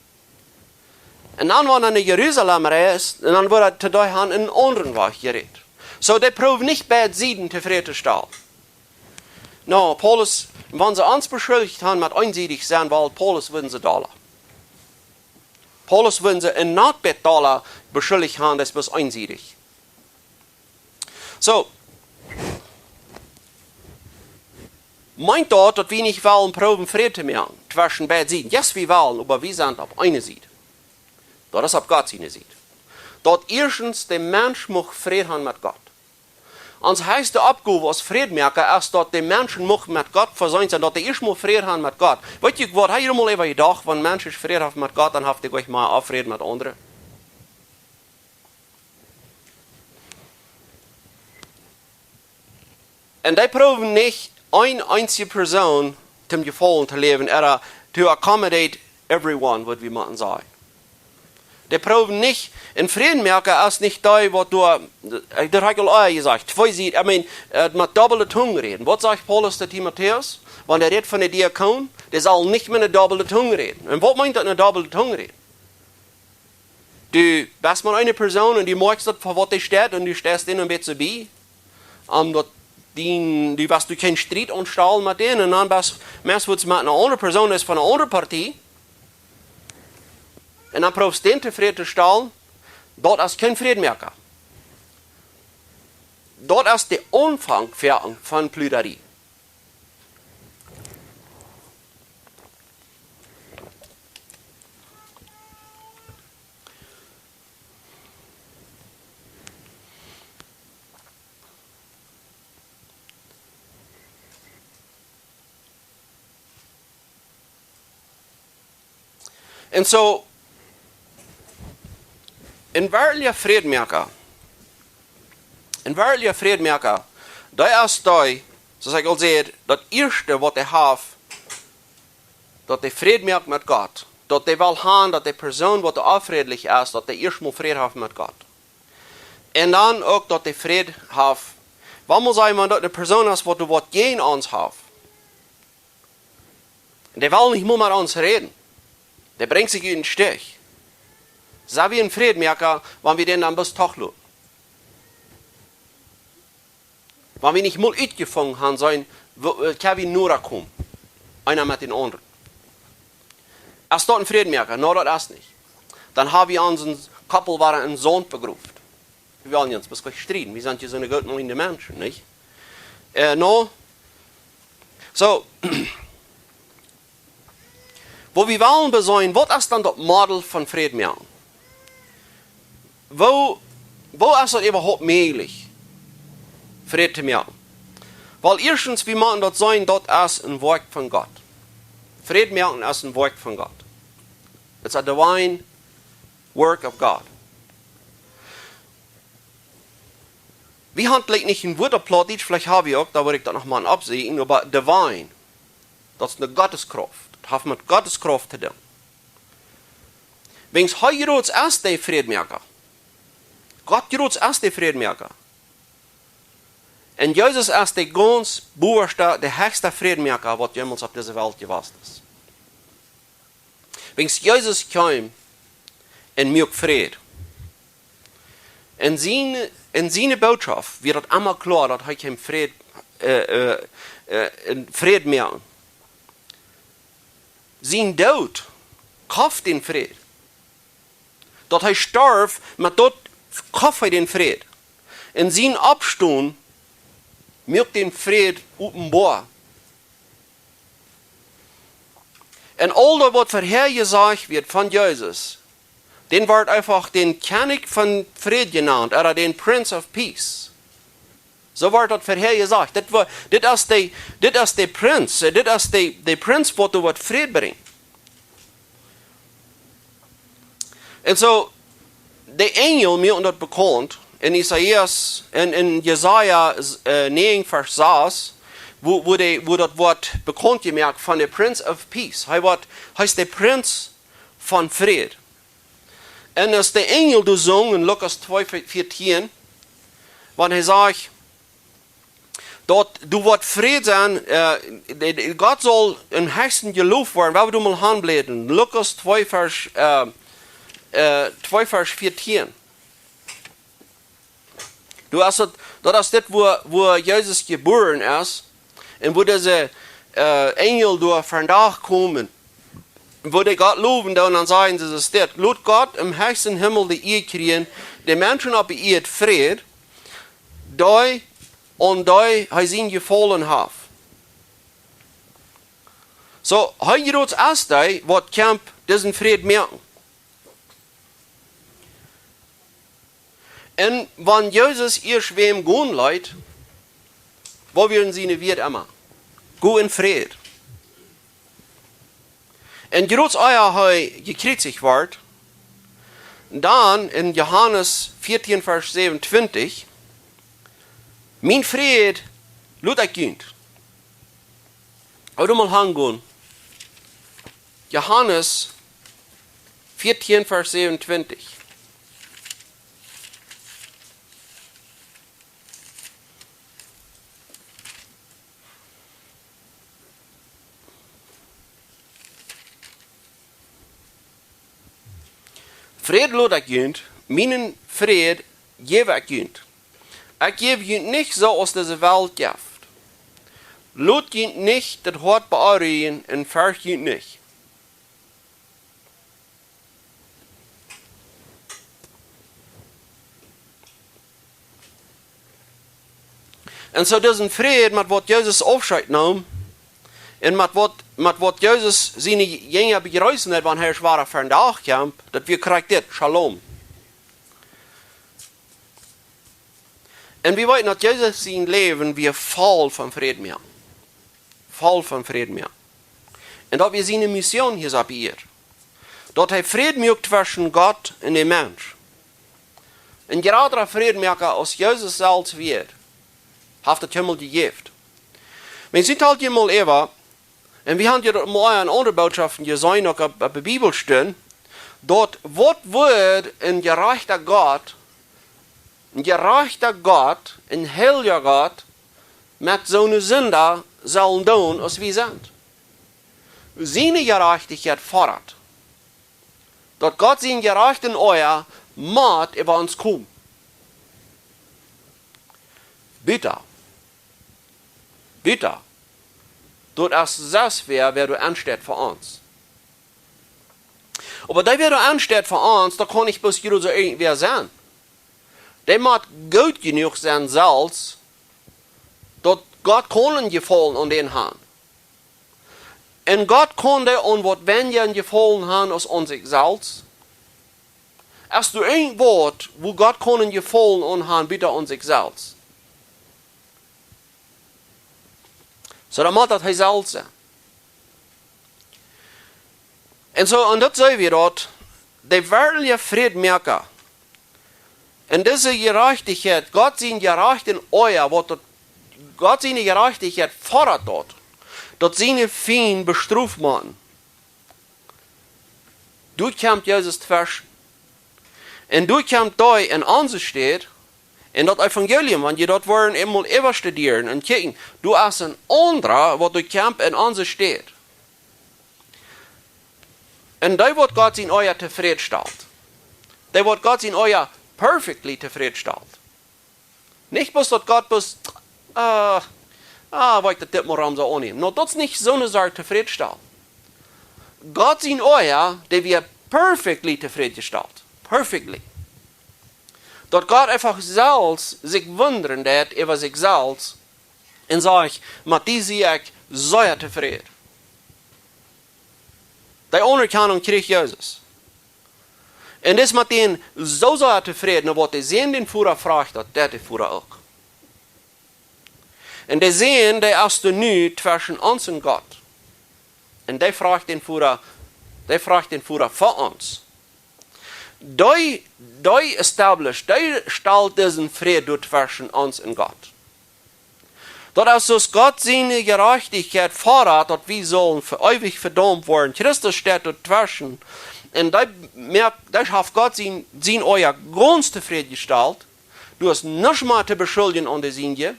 Un dan, wan hee no Jerusalem reist, un dan wudd hee to dee han eenen aundren Wajch jerät. Soo, dee proowen nich beid Sieden tofräd to stalen. Nu, Paulus, wan see ons beschuldicht han met eensiedich sennen, wiels Paulus wudden see dolla. Paulus wudden see een not bit dolla beschuldicht han, daut es bloos eensiedich. Soo, meent daut, daut wie nich wellen proowen Fräd to moaken tweschen beid Sieden? Yes, wie wellen, oba wie sent opp eene Sied. Daut es opp Gott siene Sied. Daut ieeschtens de Mensch mucht Fräd han met Gott. Ons hechste Oppgow aus Frädmoaka es, daut de Menschen muchten met Gott vesient sennen, daut dee ieescht mol Fräd han met Gott. Weetst du, waut hab jie mol äwa jedocht, wan een Mensch es Fräd haft met Gott, dan haft hee goanich mea Fräd met aundre? Un dee proowen nich eene eensje Persoon toom Jefaulen to läwen, ooda to accommodate everyone, waut wie motten sajen. Dee proowen nich, een Frädmoaka es nich dee, waut doa, ekj, daut hab ekj aul ea jesajcht, twee Sieden, I mean, äh, met dobbele Tung räden. Waut sajcht Paulus to Timotäus? Wan hee rät von de Diakon, dee saul nich met eene dobbele Tung räden. Un waut meent daut, eene dobbele Tung räden? Du best mau eene Persoon un du moakst daut fa waut dee steit un du steist dän een bät bie. Om daut dee, du west du kjeen Striet aunstalen met dän un dan best, meist waut met eene aundre Persoon es von eene aundre Partie. Un dan proowst dän tofräd to stalen, daut es kjeen Frädmoaka. Daut es de Aunfank von, von Pludderie. Un soo, een werkjlicha Frädmoaka, een werkjlicha Frädmoaka, dee es dee, soo aus ekj aul säd, daut ieeschte waut hee haft, daut hee Fräd moakt met Gott, daut hee well han, daut de Persoon waut doa onfrädlich es, daut dee ieescht mol Fräd haft met Gott. Un dan uk daut hee Fräd haft, wan wie sajen, wan daut eene Persoon es, waut doa waut jäajen ons haft. Un dee well nich mol met ons räden. Dee brinjt sikj ut dän Stich. Sent wie een Frädmoaka, wan wie dän dan bloos toch loten? Wan wie nich mol utjefungen han sellen, woo, äh, kjenn wie noda komen, eena met dän aundren? Es daut een Frädmoaka? Nä, daut es nich. Dan ha wie onsen Kopp wada em Saunt begroft. Wie wellen ons bloos nich strieden. Wie sent je soone goot meenende Menschen, nich? Äh, nä. Soo, Woo wie wellen beseenen, waut es dan daut Model von Fräd moaken? Woo, woo es daut äwahaupt mäajlich, Fräd to moaken? Well, ieeschtens, wie motten daut seenen, daut es een Woakj von Gott. Fräd moaken es een Woakj von Gott. It's a divine work of God. Wie haben veleicht nich een Wort opp Plautdietsch, veleicht hab wie uk, doa wudd ekj daut noch mol oppsieekjen, oba divine, daut es eene Gotteskrauft. Daut haft met Gottes Krauft to doonen. Wäajens hee jrots es de Frädmoaka. Gott jrots es de Frädmoaka. Un Jesus es de gaunz bowaschte, de hechste Frädmoaka, waut jemols opp dise Welt jewast es. Wäajens Jesus kjeem un muak Fräd. En siene, en siene Bootschoft wia daut emma kloa, daut hee kjeem Fräd, äh, äh, äh, een Fräd moaken. Sien Doot koft dän Fräd. Daut hee storf, met daut koft hee dän Fräd. Un sien Oppstonen muak dän Fräd openboa. Un aul daut, waut verhäa jesajcht wort von Jesus, dän wort eefach de Kjennich von Fräd jenant, ooda de Prince of Peace. Soo wort daut verhäa jesajcht. Dit wia, dit es de, dit es de Prinz, äh, dit es de, de Prinz, waut doa woat Fräd brinjen. Un soo, de Enjel muaken daut bekaunt en Esaias, en, en Jesaja, äh, näajen Varsch sas, wua, wua de, wua daut woat bekaunt jemoakt von de Prince of Peace. Hee woat, hee es de Prinz von Fräd. Un aus de Enjel doa sung en Lukas twee vieetieen, wan hee sajcht, daut doa woat Fräd sennen, äh, de, de, Gott saul em hechsten jeloft woaren, wua wie doa mol aunbläden. Lukas twee Varsch, äh, äh, twee Varsch vieetieen. Doa es et, daut es dit, wua, wua Jesus jebuaren es. Un wua dise, äh, Enjel doa vondoag komen, wua dee Gott lowen doonen, dan sajen see dit: Lot Gott em hechsten Himmel de Ea kjrieen, de Menschen opp de Ieed Fräd, dee aun dee hee sien Jefaulen haft. Soo, hee jrots es dee, waut kjemt disen Fräd moaken. Un wan Jesus ieescht wäm gonen leet, woo wieren siene Wieed emma: Go en Fräd. Un jrots ea hee jekjriezicht wort, dan en Johanes vieetieen Varsch säwenuntwintich: Mien Fräd lot ekj junt. Ooda mol aungonen. Johanes vieetieen Varsch säwenuntwintich. Fräd lot ekj junt, mienen Fräd jäw ekj junt. Ekj jäw junt nich soo aus dise Welt jeft. Lot junt nich daut Hoat beonrujen un fercht junt nich. Un soo disen Fräd, met waut Jesus Aufscheet neem, un met waut, met waut Jesus siene Jinja bejreessen deed, wan hee wada vondoag kjeem, daut wia krakjt dit: Shalom. Un wie weeten, daut Jesus sien Läwen wia voll von Fräd moaken. Voll von Fräd moaken. Un daut wia siene Mission hia opp Ieed. Daut hee Fräd muak tweschen Gott un de Mensch. Een jratra Frädmoaka aus Jesus selfst wia, haft et kjeenmol jejäft. Wan jie daut mol äwa, un wie haben hia mol en aundre Bootschoften jeseenen, uk opp, opp de Bibelstund, daut waut wudd een jerajchta Gott, een jerajchta Gott, een heilja Gott, met soone Sinda sellen doonen aus wie sent. Siene Jerajchtichkjeit foddat, daut Gott sien Jerecht un Oaja mott äwa ons komen. Buta. Buta. Daut es selfst wäa, wäa doa aunsteit fa ons. Oba dee, wäa doa aunsteit fa ons, daut kaun nich bloos jrod soo irjentwäa sennen. Dee mott goot jenuach sennen selfst, daut Gott kaun een Jefaulen aun dän haben. Un Gott kaun dee aun waut weinja Jefaulen han aus aun sikj selfst. Es doa een Wort, wua Gott kaun een Jefaulen aun han, buta aun sikj selfst? Soo, dan mott daut hee selfst sennen. Un soo, un daut seenen wie daut, de werkjliche Frädmoaka. Un dise Jerajchtichkjeit, Gott sien jerajchtet Oaja, waut daut, Gott siene Jerajchtichkjeit foddat daut, daut siene Fiend bestroft motten. Doa kjemt Jesus tweschen. Un doa kjemt dee en onse Städ, en daut Evangelium, wan jie daut woaren eemol äwastuderen un kjikjen, doa es een aundra, waut doa kjemt en onse Städ. Un dee woat Gott sien Oaja tofrädstalen. Dee woat Gott sien Oaja perfectly tofrädstalen. Nich bloos daut Gott bloos, ah, ah, waut ekj daut dit mol rom soo aunnämen. No, daut es nich soone Sorj tofrädstalen. Gott sien Oaja, dee wia perfectly tofrädjestalt. Perfectly. Daut Gott eefach selfst sikj wundren deed äwa sikj selfst. Un sajcht: "Met die sie ekj sea tofräd." Dee Aunerkjanunk kjrieech Jesus. Un dis met dän soo sea tofräd, no waut de Sän dän Voda fruach, daut deed de Voda uk. Un de Sän, dee es doa nu tweschen ons un Gott. Un dee fruach dän Voda, dee fruach dän Voda fa ons. Dee, dee established, dee stalt disen Fräd doa tweschen ons un Gott. Daut es soo aus Gott siene Jerajchtichkjeit foddat, daut wie sellen fa eewich vedaumt woaren. Christus steit doa tweschen. Un dee moakt, dee haft Gott sien, sien Oaja gaunz tofrädjestalt. Doa es nuscht mea to beschuljen aun de Sinden.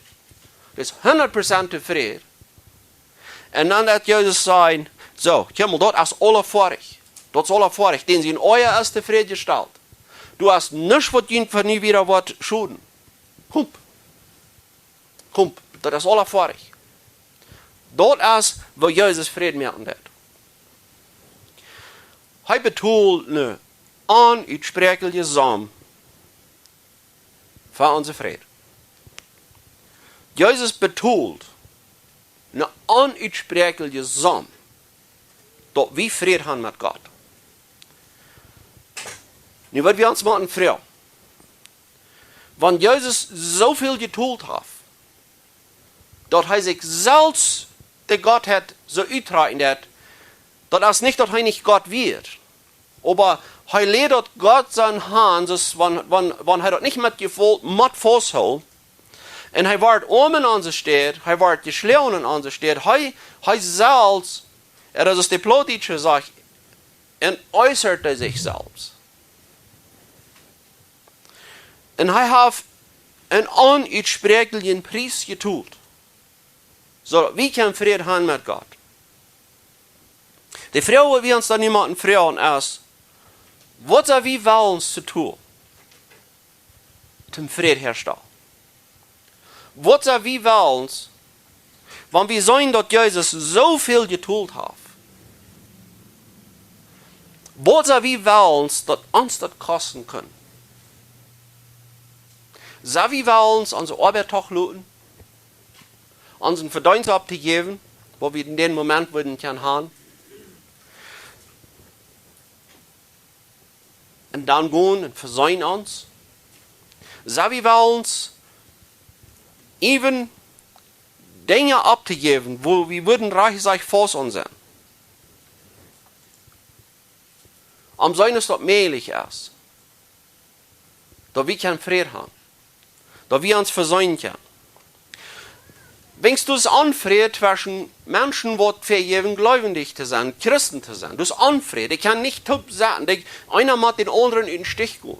Daut es hundat Prozent tofräd. Un dan deed Jesus sajen: "Soo, kjikj mol, daut es aula foadich. Daut es aula foadich. Dän sien Oaja es tofrädjestalt. Doa es nuscht, waut junt von nu wieda woat schoden. Kumt. Kumt. Daut es aula foadich." Daut es, woo Jesus Fräd moaken deed. Hee betold eene onutspräakjelje Som fa onse Fräd. Jesus betold eene onutspräakjelje Som, daut wie Fräd haben met Gott. Nu woa wie ons mol froagen: Wan Jesus soo väl jetolt haft, daut hee sikj selfst de Gottheit soo uträakjnen deed, daut es nich, daut hee nich Gott wia. Oba hee leet daut Gott sien Haunt, soo aus wan, wan, wan hee daut nich met Jewalt mott fausthoolen. Un hee wort oam en onse Städ, hee wort jeschlonen en onse Städ. Hee, hee selfst, daut es de Plautdietsche sajcht, entäußerte sich selbst. Un hee haft eenen onutspräakjeljen Pries jetolt, soo daut wie kjennen Fräd haben met Gott. De Froag, waut wie ons dan nu motten froagen, es: Waut sent wie wellens to doonen, om Fräd to herstalen? Waut sent wie wellens, wan wie seenen, daut Jesus soo väl jetolt haft? Waut sent wie wellens, daut ons daut kosten kunn? Sent wie wellens, onse Oabeit toloten, onsen Vedeenst auftojäwen, waut wie en dän Moment wudden kjennen haben, un dan gonen un vesieekjen ons? Sent wie wellens, even Dinja auftojäwen, wua wie wudden rajcht faust aun sennen, om to seenen, aus daut mäajlich es, daut wie kjennen Fräd haben, daut wie ons vesieekjen kjennen? Wiels daut es Onfräd tweschen Menschen, waut vejäwen jleewen to sennen, Christen to sennen. Daut es Onfräd. Dee kjennen nich toop sennen. Dee, eena mott dän aundren ut dän Stich gonen.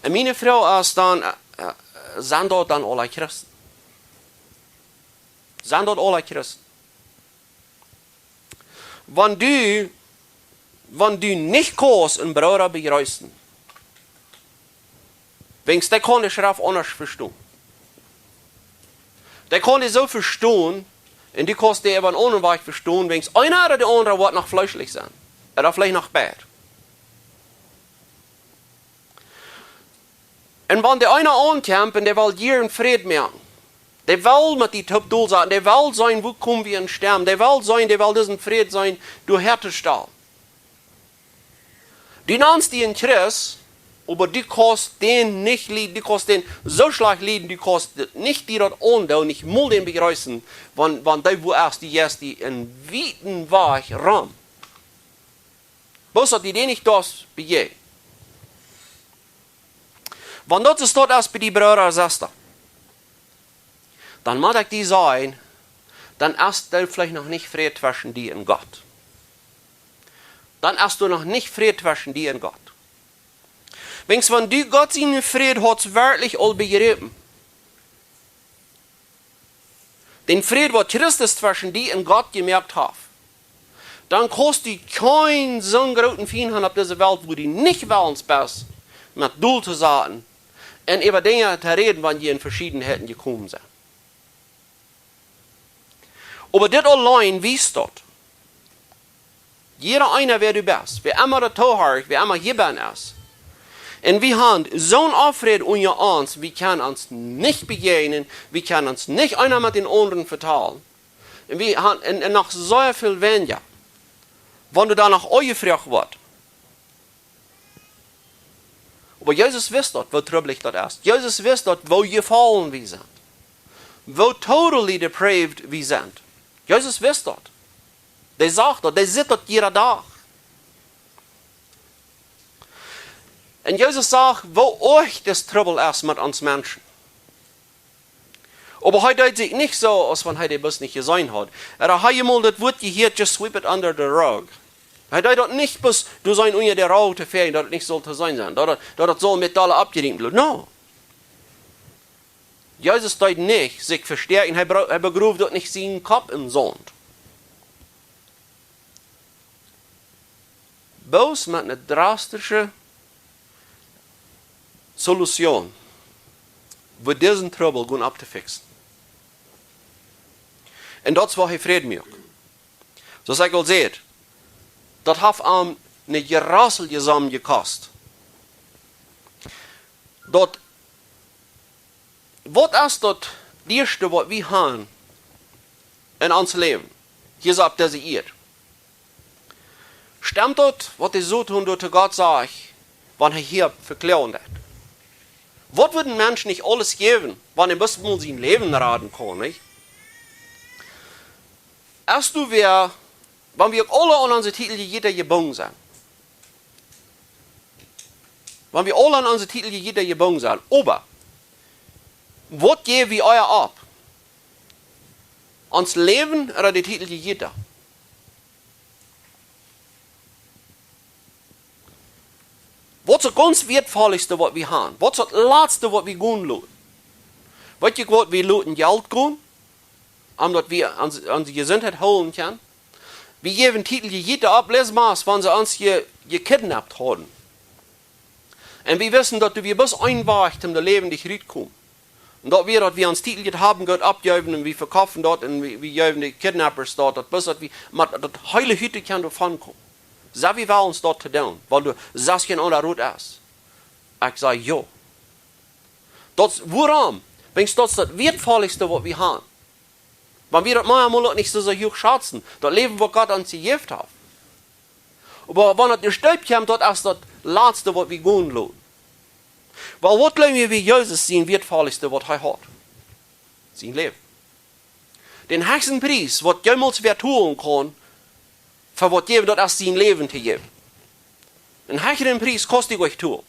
Un miene Froag es dan, äh, äh, sent daut dan aule Christen? Sent daut aule Christen? Wan du, wan du nich kaust eenen Brooda bejreessen, wiels dee kaun de Schreft aundasch vestonen. Dee kaun dee soo vestonen, un du kaust dee opp eenen aundren Wajch vestonen, wiels eena ooda de aundra woat noch fleeschlich sennen. Ooda veleicht noch beid. Un wan de eena aunkjemt un dee well jieren Fräd moaken, Dee well met die toop dol sennen. Dee well seenen, woo kome wie en Stem. Dee well seenen, dee well disen Fräd seenen, doa häa to stalen. Du nanst die een Christ, oba du kaust dän nich lieden, du kaust dän soo schlajcht lieden, du kaust nich die daut aundoonen, nich mol dän bejreessen, wan, wan dee woo es, du jeist die een wieden Wajch rom. Bloos daut du dän nich doa bejäajnst. Wan daut es, daut es bie die Brooda, Sesta, dan mott ekj die sajen, dan es doa veleicht noch nich Fräd tweschen die un Gott. Dan es doa noch nich Fräd tweschen die un Gott. Wiels wan du Gott sienen Fräd hast werkjlich aul bejräpen, dän Fräd, waut Christus tweschen die un Gott jemoakt haft, dan kaust du kjeenen soon grooten Fient haben opp dise Welt, wua du nich wellens best, met dol to sennen un äwa Dinja to räden, wan jie en Veschiedenheiten jekomen sent. Oba dit auleen wiest daut, jieda eena, wäa du best, wäa emma daut toohorcht, wäa emma hia benn es, un wie haben soon Onfräd unja ons, wie kjennen ons nich bejäajnen, wie kjennen ons nich eena met dän aundren vetalen. Un wie haben, un, un noch soo väl weinja, wan du doa noch aunjefroacht woascht. Oba Jesus wist daut, woo trubblich daut es. Jesus wist daut, woo jefollen wie sent. Woo totally depraved wie sent. Jesus wist daut. Dee sach daut, dee sitt daut jieda Dach. Un Jesus sach, woo oajch dis Trubbel es met ons Menschen. Oba hee deed sikj nich soo, aus wan hee dee bloos nich jeseenen haud. Hee haud emol daut Wuat jehieet, "Just sweep it under the rug." Hee deed daut nich bloos doa sennen unja dän Rug to fäaren, daut et nich sull to seenen sennen, daut et, daut et sull met dolle oppjerieemt bliewen. No. Jesus deed nich sikj vestäakjen, hee bro-, hee begroowd uk nich sienen Kopp em Saunt. Bloos met eene drastische Solution, woo disen Trubbel kunn opptofixen. Un daut es, woo hee Fräd muak. Soo aus ekj aul säd, daut haft am eene jrasselje Som jekost. Daut, waut es daut dieeschte, waut wie haben en ons Läwen, hia soo opp dise Ieed? Stemt daut, waut de Soton doa to Gott sajcht, wan hee hia vekloagen deit? Waut wudd een Mensch nich aules jäwen, wan hee bloos mol sien Läwen raden kunn, nich? Aus du wea, wan wie uk aule aun onse Tieteljejieda jebungen sent. Wan wie aule aun onse Tieteljejieda jebungen sent. Oba, waut jäw wie ea opp? Ons Läwen ooda de Tieteljejieda? Waut es daut gaunz wieetvolste, waut wie haben? Waut es daut latste, waut wie gonen loten? Weet jie waut, wie loten Jelt gonen, om daut wie ons, onse Jesuntheit hoolen kjennen? Wie jäwen Tieteljejieda opp, letztmol, wan see ons je-, jekidnapt hauden. Un wie wisten, daut wie bloos een Wajch toom doa läwendich rutkomen. Un daut wia, daut wie ons Tietelje haben, Gott oppjeewen un wie vekoften daut un wie, wie jeewen de Kidnappers daut, daut bloos daut wie, oba daut heele Hus kunn doavon komen. Soo wie wellen ons daut to doonen, wiels doa sest kjeen aundra Rot es. Ekj saj jo. Daut es wuarom, wiels daut es daut wieetvolste, waut wie haben. Wan wie daut mau emol uk nich soo, soo huach schazen, daut Läwen, waut Gott ons jejäft haft. Oba wan et de Stoot kjemt, daut es daut latste, waut wie gonen loten. Wiels waut jleewen wie, wia Jesus sien wieetvolste, waut hee haud? Sien Läwen. Dän hechsten Pries, waut jemols wäa tolen kunn, fa waut jäwen, daut es sien Läwen to jäwen. Een hecheren Pries kaust du nich tolen.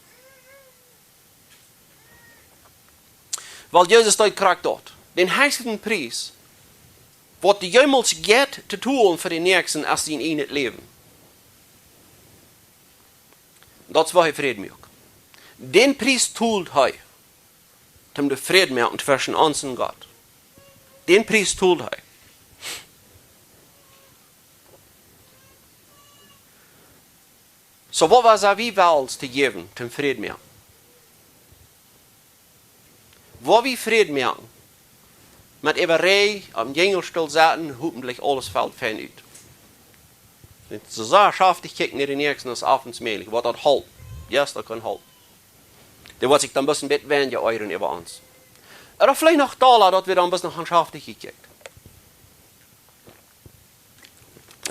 Wiels Jesus deed krakjt daut. Dän hechsten Pries, waut du jemols jeist to tolen fa dän Näakjsten, es sien ieejnet Läwen. Daut es, woo hee Fräd muak. Dän Pries told hee, om de Fräd moaken tweschen ons un Gott. Dän Pries told hee. Soo, waut wia wie wellens to jäwen, toom Fräd moaken? Woo wie Fräd moaken? Met äwa Räd, aum Jinjel stell sitten, hopentlich aules felt fein ut. Nich soo sea schaftich kjikjen no dän Näakjsten aus oftens mäajlich, waut daut halpt. Yes, daut kaun halpen. Dee woat sikj dan bloos een bät weinja oajren äwa ons. Ooda veleicht noch dolla, daut wie dan bloos noch aun schaftich jekjikjt.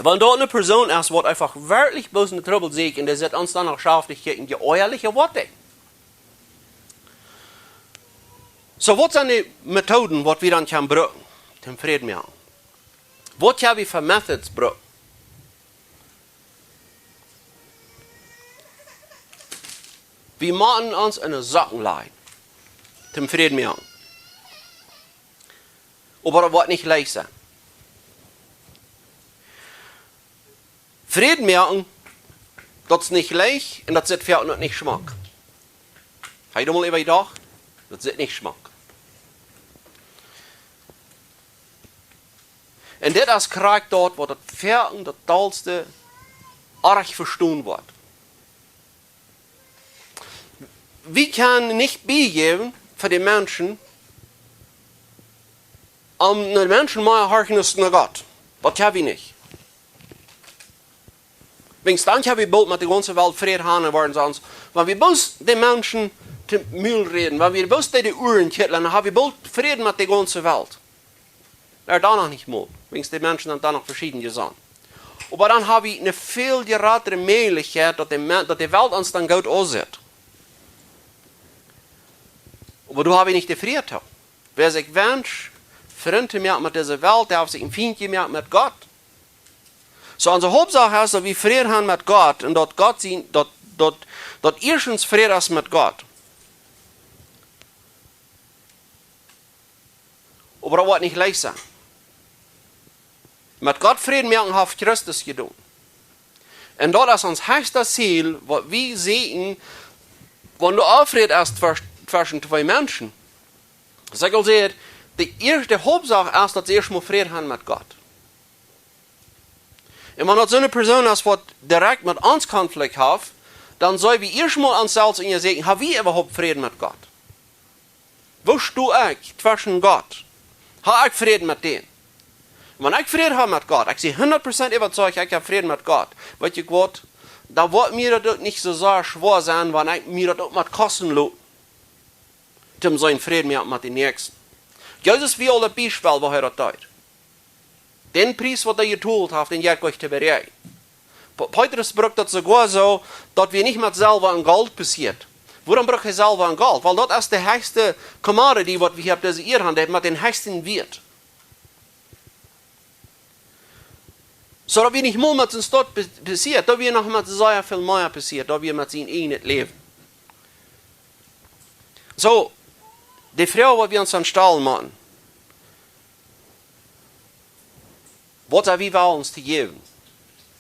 Wan doa eene Persoon es, waut eefach werkjlich bloos en Trubbel sitt un dee sitt ons dan noch schaftich jekjikjt, je oajalich woat dee. Soo, waut sent de Methoden, waut wie dan kjennen brucken, toom Fräd moaken? Waut kjenn wie fa Methods brucken? Wie motten ons enne Socken lajen, toom Fräd moaken. Oba daut woat nich leicht sennen. Fräd moaken, daut es nich leicht un daut sitt foaken uk nich schmock. Hab jie doa mol äwa jedocht? Daut sitt nich schmock. Un dit es krakjt daut, waut daut foaken daut dollste orrajcht vestonen woat. Wie kjennen nich biejäwen fa de Menschen, om no de Menschen mea horchen aus no Gott. Daut kjenn wie nich. Wiels dan kjenn wie boolt met de gaunze Welt Fräd haben un woaren soo ons. Wan wie bloos de Menschen toom Mul räden, wan wie bloos de, de Uaren kjitlen, dan hab wie boolt Fräd met de gaunze Welt. Oba dan noch nich mol, wiels de Menschen sent dan noch veschieden jesonnen. Oba dan hab wie eene väl jratre Mäajlichkjeit, daut de, Me- daut de Welt ons dan goot aussitt. Oba doa hab wie nich de Fräd too. Wäa sikj wenscht Frind to moaken met dise Welt, dee haft sikj een Fient jemoakt met Gott. Soo, onse Hauptsach es, daut wie Fräd haben met Gott un daut Gott sien, daut, daut, daut ieeschtens Fräd es met Gott. Oba daut woat nich leicht sennen. Met Gott Fräd moaken haft Christus jedonen. Un daut es ons hechstet Ziel, waut wie seenen, wan doa Onfräd es twe- tweschen twee Menschen. Aus ekj aul säd, de ieeschte Hauptsach es, daut see ieescht mol Fräd haben met Gott. Un wan daut soone Persoon es, waut direkt met ons Konflikt haft, dan sell wie ieescht mol ons selfst unjasäkjen, hab wie äwahaupt Fräd met Gott? Woo sto ekj tweschen Gott? Hab ekj Fräd met dän? Wan ekj Fräd hab met Gott, ekj sie hundat Prozent äwazeicht, ekj hab Fräd met Gott, weet jie waut, dan woat mie daut uk nich soo sea schwoa sennen, wan ekj mie daut uk mott kosten loten, toom seenen Fräd moaken met dän Näakjsten. Jesus wia aul daut Biespel, woo hee daut deed. Dän Pries, waut hee jetolt haft, dän jeit nich to berechnen. Pe- Petrus brukt daut soogoa soo, daut wie nich met Selwa un Golt pezieren. Wuarom brukt hee Selwa un Golt? Wiels daut es de hechste commodity, waut wie hia opp dise Ieed haben, dee met dän hechsten Wieet. Soo daut wie nich mol met sien Stolt pe- pezieren, daut wie noch met sea väl mea pezieren, daut wie met sien ieejnet Läwen. Soo, de Froag, waut wie ons dan stalen motten: Waut sent wie wellens to jäwen,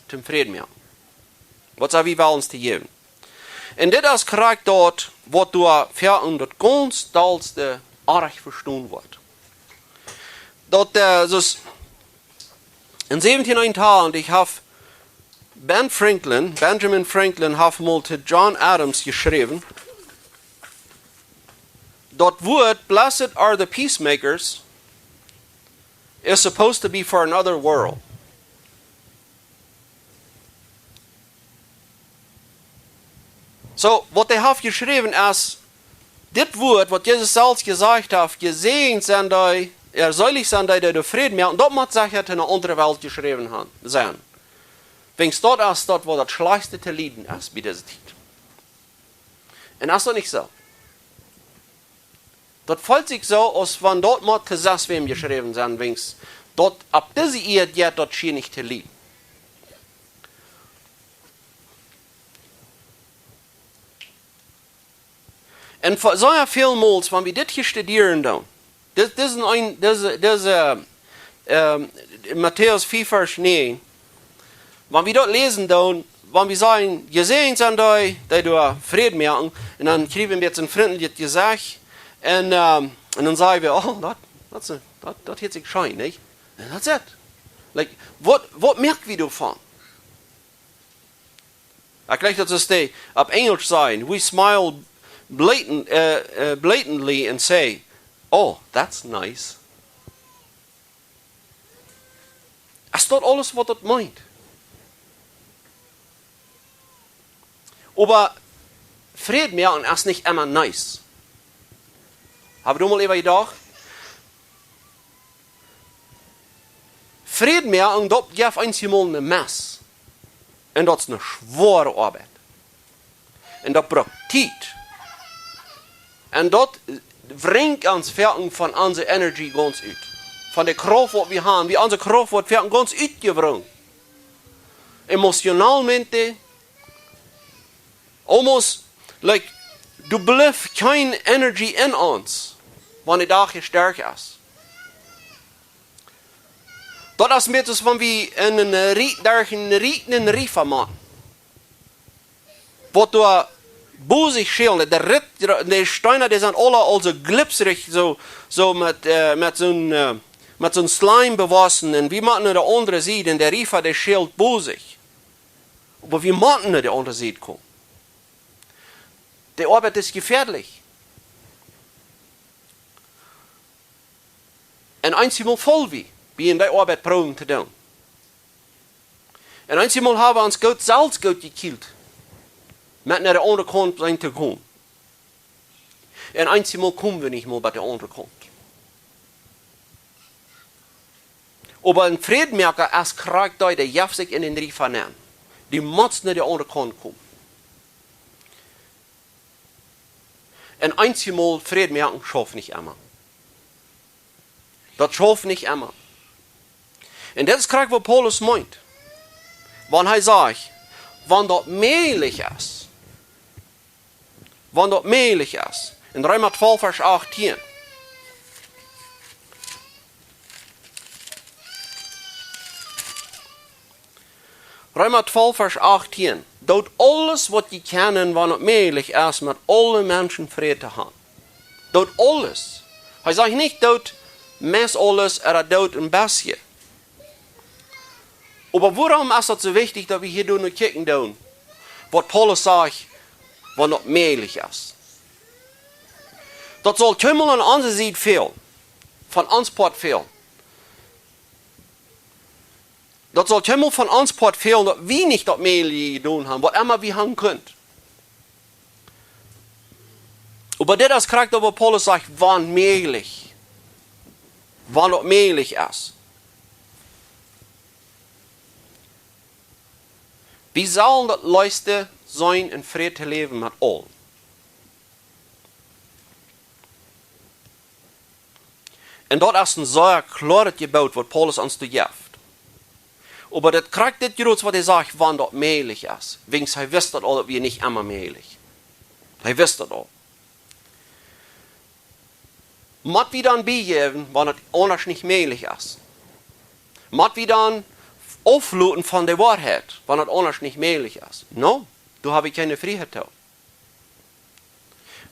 toom Fräd moaken? Waut sent wie wellens to jäwen? Un dit es krakjt daut, waut doa foaken daut gaunz dollste orrajcht vestonen woat. Daut, äh, soo aus en säwentieen eenuntachentich haft Ben Franklin, Benjamin Franklin, haft mol to John Adams jeschräwen, daut Wuat "Blessed are the peacemakers" is supposed to be for another world. Soo, waut hee haft jeschräwen es, dit Wuat, waut Jesus selfst jesajcht haft, jesäajent sent dee, ea, seelich sent dee, dee doa Fräd moaken, daut mott secha to eene aundre Welt jeschräwen han- sennen. Wiels daut es daut, waut daut schlajchtste to lieden es bie dise Tiet. Un es daut nich soo? Daut feelt sikj soo, aus wan daut mott to sest wäm jeschräwen sennen, wiels daut opp dise Ieed jeit daut schia nich to lieden. Un fa- soo väl mol, wan wie dit hia studieren doonen, dit, dit es een, dise, dise, ähm, Matäus vea, Varsch näajen, wan wie daut läsen doonen, wan wie sajen, "Jesäajent sent dee, dee doa Fräd moaken", un dan kjrie wie een bät een frintlichet Jesecht, un, ähm, un dan saj wie, "Oh, daut, daut es, daut, daut hieet sikj scheen, nich?" Un that's it. Like, waut, waut moak wie doavon? Ekj jleich, daut es dee, opp Enjelsch sajen, "We smile blatant, äh, äh, blatantly and say, 'Oh, that's nice.'" Es daut aules, waut daut meent? Oba Fräd moaken es nich emma nice. Hab jie doa mol äwa jedocht? Fräd moaken, daut jeft eenjemol ne Mess. Un daut es ne schwoare Oabeit. Un daut brukt Tiet. Un daut brinjt ons foaken von onse Energie gaunz ut. Von de Krauft waut wie haben. Wie onse Krauft woat foaken gaunz utjebrent. Emotionalmente. Almost, like, doa blift kjeene Energie en ons, wan de Dach stoakj es. Daut es met aus wan wie en een Rie-, derch een rietenden Riefa motten. Waut doa bosich schälen, de Ritt, de Steena, dee sent aula aul soo glipsrich, soo, soo met, äh, met soon, äh, met soon Slime bewossen. Un wie motten no de aundre Sied, un de Riefa, dee schält bosich. Oba wie motten no de aundre Sied komen. De Oabeit es jefäadlich. Un eenjemol faul wie, wie en de Oabeit proowen to doonen. Un eenjemol hab wie ons goot selfst goot jekjielt, met no de aundre Kaunt sennen to komen. Un eenjemol komen wie nich mol bie de aundre Kaunt. Oba een Frädmoaka es krakjt dee, dee jeft sikj en dän Riefa nenn. Dee mott no de aundre Kaunt komen. Un eenjemol Frädmoaken schauft nich emma. Daut schauft nich emma. Un dit es krakjt waut Paulus meent. Wan hee sajcht, wan daut mäajlich es. Wan daut mäajlich es. En Reema twalf, Varsch achtieen. Reema twalf, Varsch achtieen. Doot aules waut jie kjennen, wan daut mäajlich es, met aule Menschen Fräd to haben. Doot aules. Hee sajcht nich, doot meist aules, ooda doot een bät. Oba wuarom es daut soo wichtich, daut wie hia doano kjikjen doonen, waut Paulus sajcht, wan daut mäajlich es? Daut saul kjeenmol aun onse Sied fälen, von ons Poat fälen. Daut saul kjeenmol von ons Poat fälen, daut wie nich daut mäajlich jedonen haben, waut emma wie haben kunnen. Oba dit es krakjt waut Paulus sajcht, wan mäajlich. Wan daut mäajlich es. Wie sellen daut leefste sennen, en Fräd to läwen met aule. Un daut es een sea kloaret Jeboot, waut Paulus ons doa jeft. Oba daut krakjt dit jrots, waut hee sajcht, wan daut mäajlich es. Wiels hee wist daut aul, daut wia nich emma mäajlich. Hee wist daut aul. Mott wie dan biejäwen, wan daut aundasch nich mäajlich es? Mott wie dan aufloten von de Woarheit, wan daut aundasch nich mäajlich es? No, doa hab ekj kjeene Frieheit too.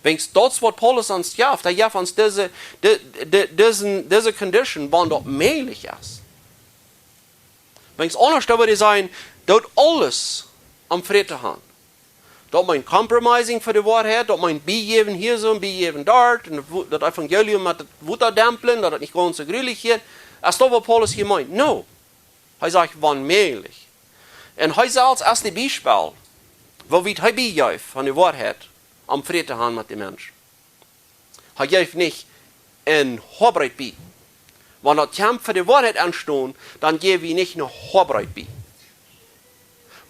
Wiels daut es waut Paulus ons jeft. Hee jeft ons dise, di-, di-, dise, dise condition, wan daut mäajlich es. Wiels aundasch, doa wudd hee sajen, doot aules om Fräd to haben. Daut meent compromising fa de Woarheit, daut meent biejäwen hia soo un biejäwen doa, un daut Wo-, daut Evangelium met daut Wota dämplen, daut daut nich gaunz soo grulich jeit. Es daut waut Paulus hia meent? No. Hee sajcht, wan mäajlich. Un hee selfst es daut Biespel, woo wiet hee biejeft von de Woarheit, om Fräd to haben met de Mensch. Hee jeft nich een Hoabreet bie. Wan daut kjemt fa de Woarheit aunstonen, dan jäw wie nich een Hoabreet bie.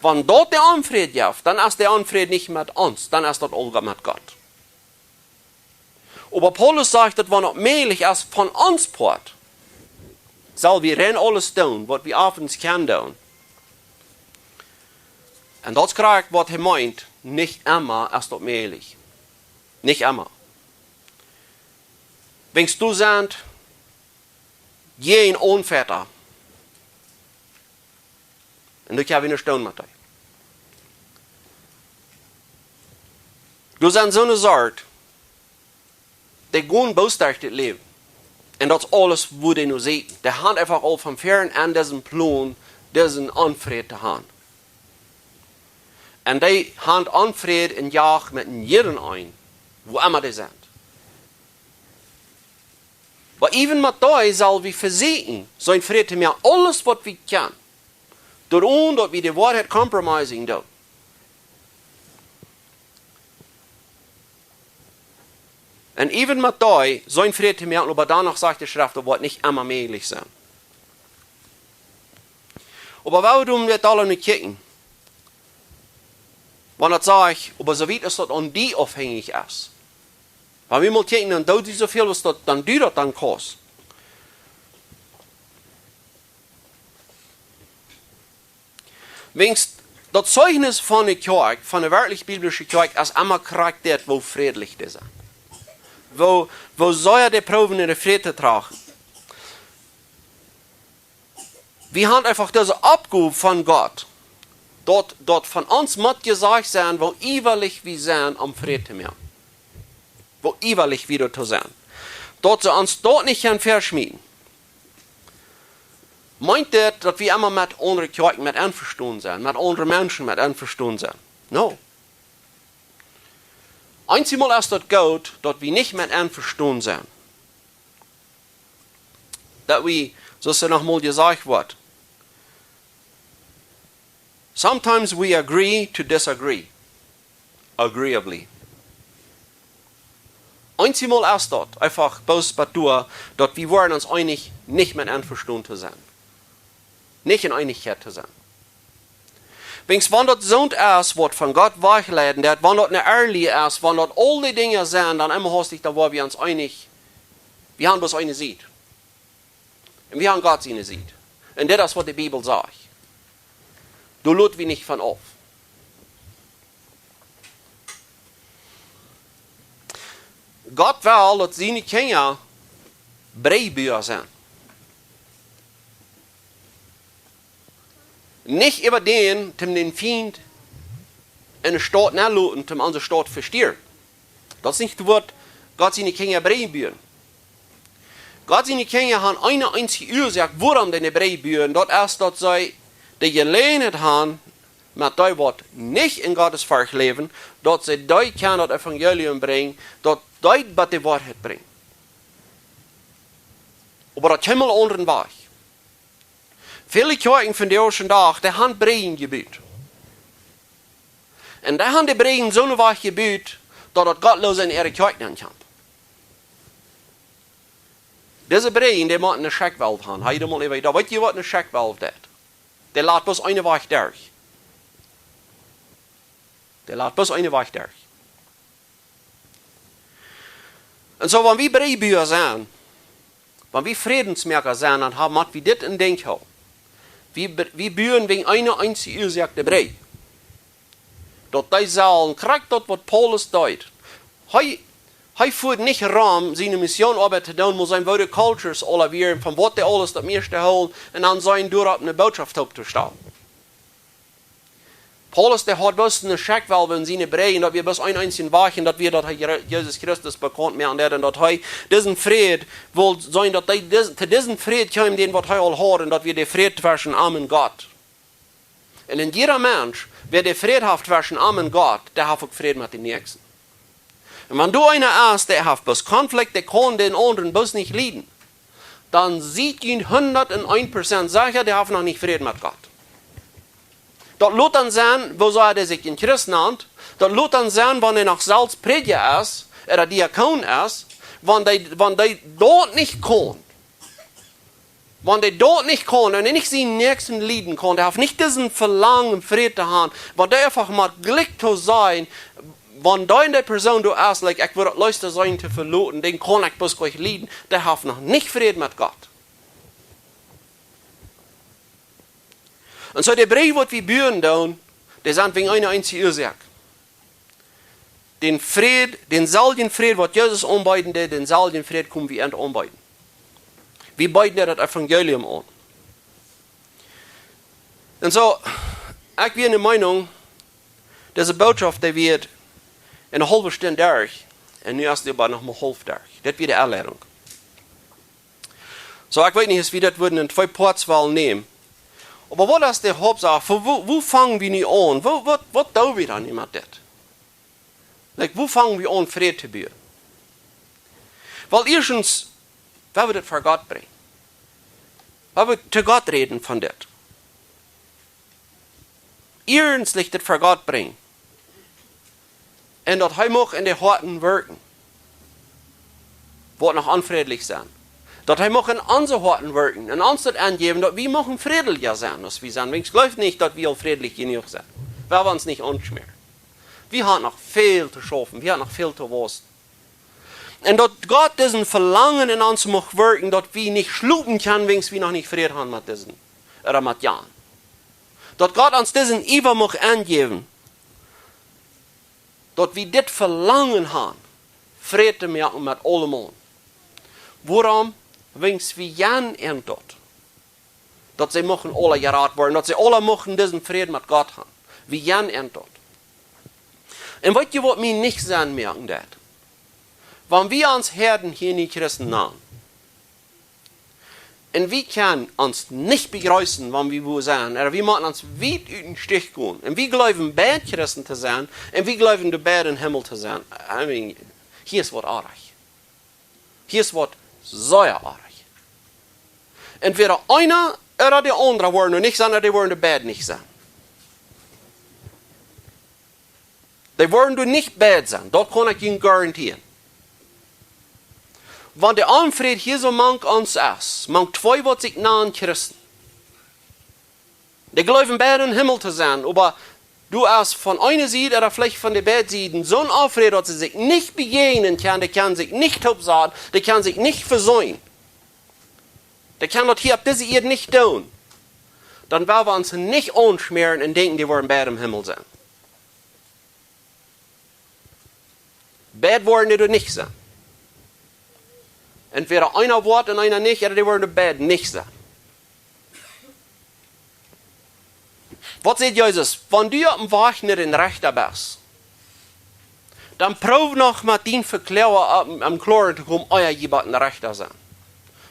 Wan daut de Onfräd jeft, dan es de Onfräd nich met ons, dan es daut aul met Gott. Oba Paulus sajcht, daut wan daut mäajlich es von ons Poat, sell wie rein aules doonen, waut wie oftens kjennen doonen. Un daut es krakjt waut hee meent, nich emma es daut mäajlich. Nich emma. Wiels doa sent jäajen Aunfechter. Un doa kjenn wie nich doonen met dee. Doa sent soone Sort, dee gonen bloos derch dit Läwen. Un daut es aules, woo dee no seenen. Dee haben eefach aul von väaren aun disen Plon, disen Onfräd to haben. Un dee haben Onfräd un Jagd met een jieda eenen, wua emma dee sent. Oba even met dee sell wie vesieekjen, sien Fräd to moaken, aules waut wie kjennen. Doaromm daut wie de Woarheit compromising doonen. Un even met dee, sien Fräd to moaken, oba doano sajcht de Schreft, daut woat nich emma mäajlich sennen. Oba wie doonen daut aule nich kjikjen. Wan daut sajcht, oba soo wiet aus daut aun die aufhenjich es. Wan wie mol kjikjen, dan doo du soo väl aus daut, dan doo daut dan kaust. Wiels daut Zeichnis von de Kjoakj, von de werkjlich biblische Kjoakj, es emma krakjt dit, woo frädlich dee sent. Woo, woo sea dee proowen en de Fräd to trachten. Wie haben eefach dise Oppgow von Gott, daut, daut von ons mott jesajcht sennen, woo iewrich wie sent om Fräd to moaken. Woo iewrich wie doatoo sent. Daut see ons daut nich kjennen veschmieten. Meent dit, daut wie emma met aundre Kjoakjen met envestonen sent, met aundre Menschen met envestonen sent? No. Eenjemol es daut goot, daut wie nich met envestonen sent. Daut wie, soo aus et noch mol jesajcht woat, sometimes we agree to disagree. Agreeably. Eenjemol es daut eefach bloos doa, daut wie woaren ons eenich nich met envestonen to sennen. Nich en Eenichkjeit to sennen. Wiels wan daut soont es, waut von Gott wajchleiden deit, wan daut ne Erlie es, wan daut aul dee Dinja sent, dan emma haustich, dan woa wie ons eenich, wie haben bloos eene Sied. Un wie haben Gott siene Sied. Un dit es, waut de Bibel sajcht. Doa lot wie nich von auf. Gott well, daut siene Kjinja Breebuasch sent. Nich äwa dän, toom dän Fient en de Staut nenloten, toom onse Staut vestieren. Daut es nich daut, waut Gott siene Kjinja Bree buen. Gott siene Kjinja haben eene eensje Uasoak, wuarom dee Bree buen. Daut es, daut see de Jeläajenheit haben, met dee, waut nich en Gottes Forcht läwen, daut see dee kjennen daut Evangelium brinjen, daut dee bie de Woarheit brinjen. Oba daut kjeem aul aundren Wajch. Väle Kjoakjen von dän ieeschten Dach, dee haben Breejen jebut. Un dee haben de Breejen soon Wajch jebut, daut daut Gottloose en äare Kjoakj nenkomen. Dise Breejen, dee motten ne Schekjwalw haben. Hab jie daut mol äwa, weet jie, waut ne Schekjwalw deit? Dee lat bloos eene Wajch derch. Dee lat bloos eene Wajch derch. Un soo, wan wie Breebuasch sent, wan wie Frädensmoaka sent, dan haben, mott wie dit em Denkj hoolen. Wie, be-, wie buen wäajen eene eensje Uasoak de Bree. Daut dee sellen, krakjt daut, waut Paulus deed. Hee, hee fua nich rom, siene Missionsoabeit to doonen, mau seenen, woo de Cultures aula wieren, von waut dee aules daut mieeschte hoolen, un dan siene doaropp ne Bootschoft opptostalen. Paulus, dee haud bloos ne Schekjwalw en siene Breejen, daut wia bloos een eensja Wajch, un daut wia, daut hee Jre-, Jesus Christus bekaunt moaken deed, un daut hee disen Fräd wull seenen, daut hee dis-, to disen Fräd kjeem, dän waut hee aul haud, un daut wia de Fräd tweschen am un Gott. Un en jieda Mensch, wäa de Fräd haft tweschen am un Gott, dee haft uk Fräd met dän Näakjsten. Un wan doa eena es, dee haft bloos Konflikt, dee kaun dän aundren bloos nich lieden, dan sie jie hundat un een Prozent secha, dee haft noch nich Fräd met Gott. Daut lot dan sennen, woo see dee sikj een Christ nant, daut lot dan sennen, wan hee noch selfst Prädja es, ooda Diakon es, wan dee, wan dee daut nich kaun, wan dee daut nich kaun un nich sienen Näakjsten lieden kaun, dee haft nich disen Velangen, Fräd to haben, wan dee eefach mau jlikj to sennen, wan dee, dee Persoon doa es, like, ekj wudd daut leefst sennen to veloten, dän kaun ekj bloos nich lieden, dee haft noch nich Fräd met Gott. Un soo de Breejen, waut wie buen doonen, dee sent wäajen eene eensje Uasoak. Dän Fräd, dänselwjen Fräd, waut Jesus aunbeeden deed, dänselwjen Fräd kjenn wie an aunbeeden. Wie beeden daut Evangelium aun. Un soo, ekj sie enne Meinunk, dise Bootschoft, dee wia eene haulwe Stund derch, un nu es dee oba noch mau haulf derch. Daut wia de Enleidunk. Soo, ekj weet nich, aus wie daut wudden en twee Parts wellen nämen. Oba waut es de Hauptsach? Woo, woo, woo fang wie nu aun? Woo, waut, waut doo wie dan nu met dit? Like, woo fang wie aun Fräd to buen? Well, ieeschtens, wie wellen dit ver Gott brinjen. Wie wellen to Gott räden von dit. Iernstlich dit ver Gott brinjen. Un daut hee mucht en de Hoaten werkjen. waut noch onfrädlich sent. Daut hee mucht en onse Hoaten werkjen un ons daut aunjäwen, daut wie muchten frädlicha sennen aus wie sent. Wiels jleew nich, daut wie aul frädlich jenuach sent. Wie haben ons nich aunjeschmäat. Wie haben noch väl to schaufen, wie haben noch väl to wausen. Un daut Gott disen Velangen en ons mucht werkjen, daut wie nich schlopen kjennen, wiels wie noch nich Fräd haben met disen, ooda met jan. Daut Gott ons disen Iewa mucht aunjäwen, daut wie dit Velangen haben, Fräd to moaken met aulemaun. Wuarom? Wiels wie jan en daut, daut see muchten aula jerat woaren, daut see aula muchten disen Fräd met Gott haben. Wie jan en daut. Un weet jie, waut mie nich Senn moaken deit? Wan wie ons Häaden hia en Christen nanen, un wie kjennen ons nich bejreessen, wan wie wua sent, ooda wie motten ons wiet ut dän Stich gonen, un wie jleewen, beid Christen to sennen, un wie jleewen, de beid em Himmel to sennen. I mean, hia es waut oajch. Hia es waut sea oajch. Entwäda eena ooda de aundra woaren doa nich sennen, ooda dee woaren doa beid nich sennen. Dee woaren doa nich beid sennen, daut kaun ekj junt garantieren. Wan de Onfräd hia soo mank ons es, mank twee, waut sikj nanen Christen, dee jleewen, beid em Himmel to sennen, oba du hast von eene Sied ooda veleicht von de beid Sieden soon Onfräd, daut see sikj nich bejäajnen kjennen, dee kjennen sikj nich toopsaten, dee kjennen sikj nich vesöhnen. Dee kjennen daut hia opp dise Ieed nich doonen. Dan woa wie ons nich aunschmäaren un denkjen, dee woaren beid em Himmel sennen. Beid woaren dee doa nich sennen. Entwäda eena woat un eena nich, ooda dee woaren doa beid nich sennen. Waut sajcht Jesus? Wan du oppem Wajch no dän Rechta best, dan proow noch met dän Vekloaga opp, aum Kloaren to komen, ea jie bie dän Rechta sent.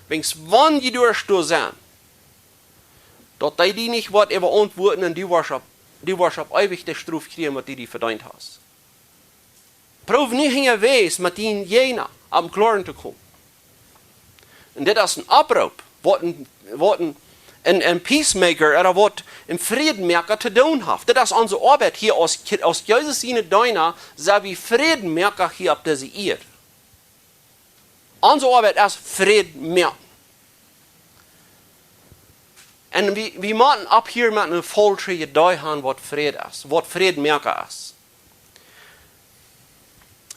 Wiels wan jie doa sent, daut dee die nich woat äwa auntwuaden un du woascht opp, du woascht opp eewich de Strof kjrieen, waut du die vedeent hast. Proow nu hinjawäajes met dän Jäajna aum Kloaren to komen. Un dit es een Oproop, waut een, waut een, een, een Peacemaker, ooda waut een Frädmoaka to doonen haft. Dit es onse Oabeit hia aus Kj-, aus Jesus siene Deena, sent wie Frädmoaka hia opp dise Ieed. Onse Oabeit es Fräd moaken. Un wie, wie motten opphieren met een faulschet Idee haben, waut Fräd es, waut Frädmoaka es.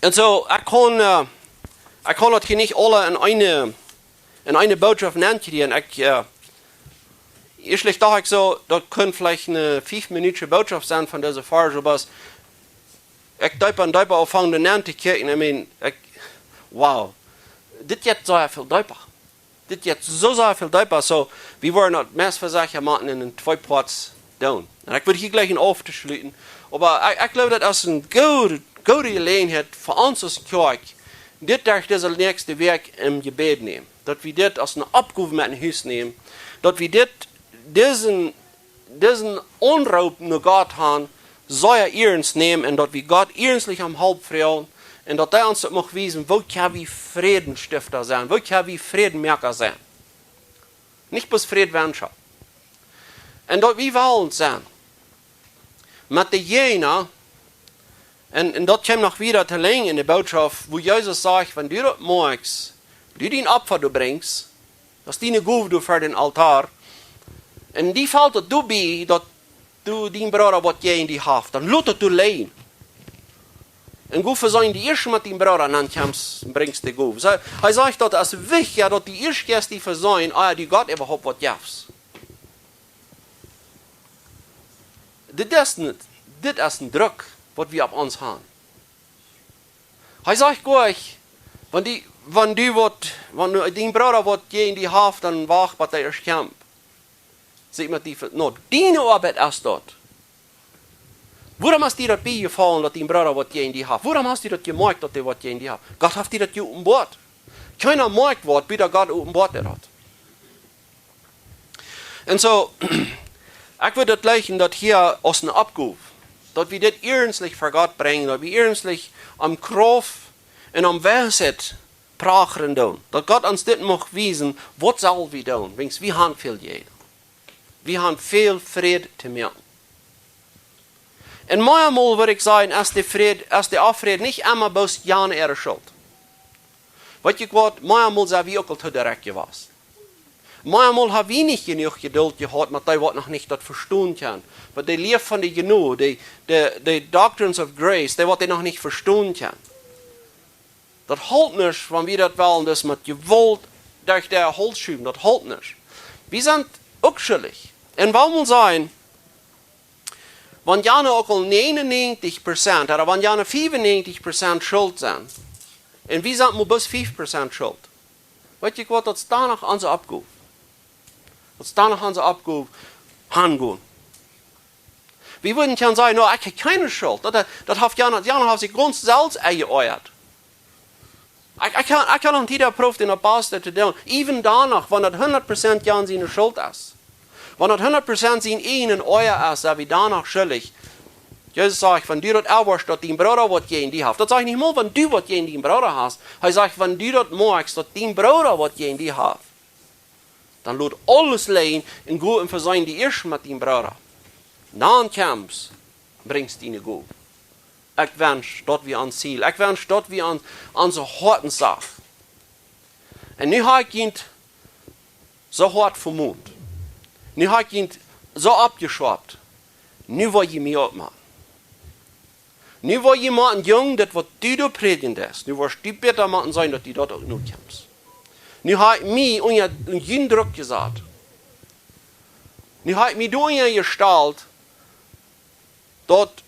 Un soo, ekj kaun, äh, ekj kaun daut hia nich aula en eene, en eene Bootschoft nenkjrieen. Ekj, äh, ieescht docht ekj soo, daut kunn veleicht eene fief Minuten Bootschoft sennen von dise Varsch, oba aus ekj deepa un deepa aunfung doa nenn to kjikjen, I mean, ekj, wow. Dit jeit soo väl deepa. Dit jeit soo, soo väl deepa. Soo, wie woaren daut meist fa secha motten en twee Parts doonen. Un ekj wudd hia jlikj een aufschluten. Oba ekj, ekj jleew, daut es eene goode, goode Jeläajenheit fa ons aus Kjoakj, dit derch dise näakjste Wäakj em Jebäd nämen. Daut wie dit aus eene Oppgow met no Hus nämen. Daut wie dit, disen, disen Aunroop no Gott han, sea iernst nämen un daut wie Gott iernstlich om Help froagen un daut hee ons daut mucht wiesen, woo kjenn wie Frädenstifta sennen, woo kjenn wie Frädmoaka sennen. Nich bloos Frädwenscha. Un daut wie wellen sennen met de Jäajna, un, un daut kjeem noch wieda to lenjd en de Bootschoft, wua Jesus sajcht, wan du daut moakjst, du dien Opfa doa brinjst, daut es diene Gow doa ver dän Altoa, un die felt daut doabie, daut du dien Brooda waut jäajen die haft, dan lot daut doa lijen. Un go vesöhn die ieescht met dien Brooda, un dan kjemst un brinjst de Gow. Soo, hee sajcht, daut es wichtja, daut du ieescht jeist die vesöhnen, ea du Gott äwahaupt waut jefst. Dit es nich, dit es een Druck, waut wie opp ons han. Hee sajcht jlikj, wan die, wan du waut, wan dien Brooda waut jäajen die haft, dan wacht, bat hee ieescht kjemt. Sajcht met die, no, diene Oabeit es daut. Wuarom es die daut biejefollen, daut dien Brooda waut jäajen die haft? Wuarom hast du daut jemoakjt, daut hee waut jäajen die haft? Gott haft die daut jeopenboat. Kjeena moakjt waut, bat Gott openboat daut. Un soo, ekj wudd daut jlikjen, daut hia aus eene Oppgow, daut wie dit iernstlich ver Gott brinjen, daut wie iernstlich om Krauft un om Weisheit prachren doonen. Daut Gott ons dit mucht wiesen, waut sell wie doonen, wiels wie han väl Jäajna. Wie han väl Fräd to moaken. Un meamol wudd ekj sajen, es de Fräd, es de Onfräd nich emma bloos jan äare Schult. Weet jie waut, meamol sent wie uk aul too direkt jewast. Meamol ha wie nich jenuach Jedult jehaut met dee, waut noch nich daut vestonen kjennen. Waut de Lia von de Jnod, de, de, de doctrines of grace, dee waut dee noch nich vestonen kjennen. Daut halpt nich, wan wie daut wellen, daut met Jewault derch de Hauls schuwen, daut halpt nich. Wie sent uk schuldich. Un wan wie sajen, wan jane uk aul 99 Prozent, ooda wan jane 95 Prozent Schult sent, un wie sent mau bloos 5 Prozent Schult. Weet jie waut, daut es dan noch onse Oppgow. Daut es dan noch onse Oppgow, hangonen. Wie wudden kjennen sajen, no, ekj hab kjeene Schult. Daut, daut haft jane, jane haft sikj gaunz selfst enjeoajacht. Ekj, ekj kaun, ekj kaun noch nich daut proowen, dän Apostel to doonen. Even dan noch, wan daut hundat Prozent jan siene Schult es. Wan daut hundat Prozent sien eajnen Oaja es, sent wie dan noch schuldich. Jesus sajcht, wan du daut erwoascht, daut dien Brooda waut jäajen die haft. Daut sajcht nich mol, wan du waut jäajen dien Brooda hast. Hee sajcht, wan du daut moakjst, daut dien Brooda waut jäajen die haft, dan lot aules lijen un go un veseen die ieescht met dien Brooda. Dan kjemst, brinjst diene Gow. Ekj wensch, daut wie aun Ziel. Ekj wensch, daut wie aun, aun onse Hoaten sajen. Un nu hab ekj junt soo hoat vemoont. Nu hab ekj junt soo oppjeschaupt. Nu woa jie mie oppmoaken. Nu woa jie moaken, Jung, daut waut du doa prädjen deist, nu woascht du bäta moaken sennen, daut du daut uk nu kjemst. Nu hab ekj mie unja, unja dän Druck jesat. Nu hab ekj mie doa unja jestalt, daut,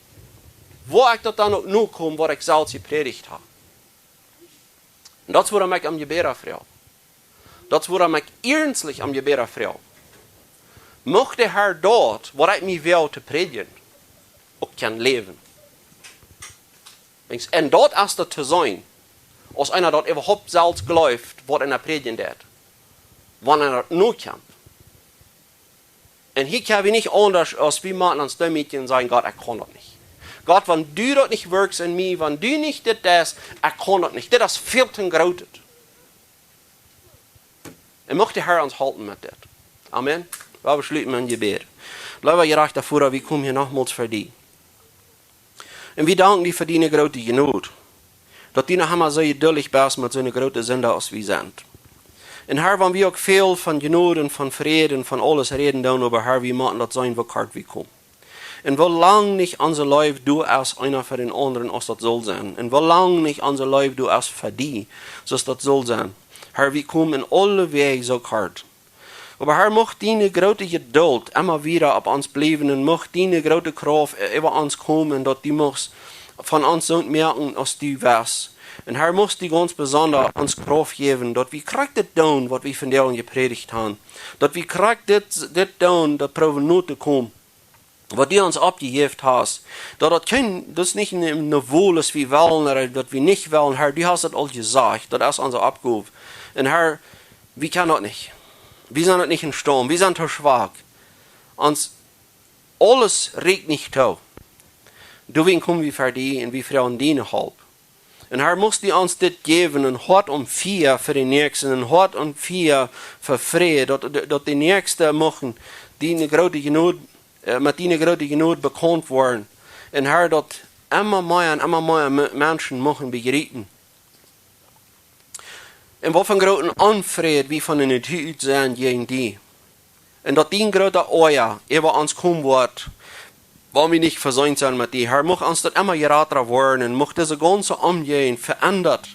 woa ekj daut dan uk nu komen, waut ekj selfst jeprädicht hab. Un daut es wuarom ekj om Jebäd froag. Daut es wuarom ekj iernstlich om Jebäd froag. Mucht de Herr daut, waut ekj mie woa to prädjen, uk kjennen läwen. Denkjst, un daut es daut to sennen, aus eena daut äwahaupt selfst jleeft, waut eena prädjen deit, wan eena daut nu kjemt. Un hia kjenn wie nich aundasch aus wie motten ons doa met un sajen, Gott, ekj kaun daut nich. Gott, wan du daut nich wirkjst en mie, wan du nich dit deist, ekj kaun daut nich. Dit es väl to grootet. Un mucht de Herr ons halpen met dit. Amen. Wie schluten met een Jebäd. Leewa jerajchta Voda, wie komen hia nochmols ver die. Un wie danken die fa diene groote Jnod, daut du noch emma soo jeduldich best met soone groote Sinda aus wie sent. Un Herr, wan wie uk väl von Jnod un von Fräd un von aules räden doonen, oba Herr, wie motten daut seenen, woo kort wie komen. Un woo lang nich onse Leew doa es, eena fa dän aundren, aus daut saul sennen. Un woo lang nich onse Leew doa es fa die, soo aus daut saul sennen. Herr, wie komen en aule Wäaj soo kort. Oba Herr, mucht diene groote Jedult emma wada opp ons bliewen un mucht diene groote Krauft äwa ons komen, daut du muchst von ons soo moaken aus du west. Un Herr, muchst du gaunz besonda ons Krauft jäwen, daut wie krakjt dit doonen, waut wie vondoag jeprädicht haben. Daut wie krakjt dit, dit doonen, daut proowen no to komen, waut du ons oppjejäft hast, daut daut kjeen, daut es nich een, een Wol es, wie wellen, ooda daut wie nich wellen, Herr, du hast daut aul jesajcht, daut es onse Oppgow. Un Herr, wie kjennen daut nich. Wie sent daut nich em Staund, wie sent too schwak. Ons aules rieekjt nich too. Doawäajen komen wie ver die un wie froagen diene Help. Un Herr, muchst du ons dit jäwen, een Hoat om Fia fa dän Näakjsten, een Hoat om Fia fa Fräd, daut, daut de Näakjste muchten diene groote Jnod, äh, met diene groote Jnod bekaunt woaren. Un Herr, daut emma mea un emma mea Me-, Menschen muchten bejriepen, un waut fa grooten Onfräd wie von de Natua ut sent jäajen die. Un daut dien groota Oaja äwa ons komen woat, wan wie nich veseent sent met die. Herr, mucht ons daut emma jrata woaren un mucht dise gaunze Omjäajent veendat,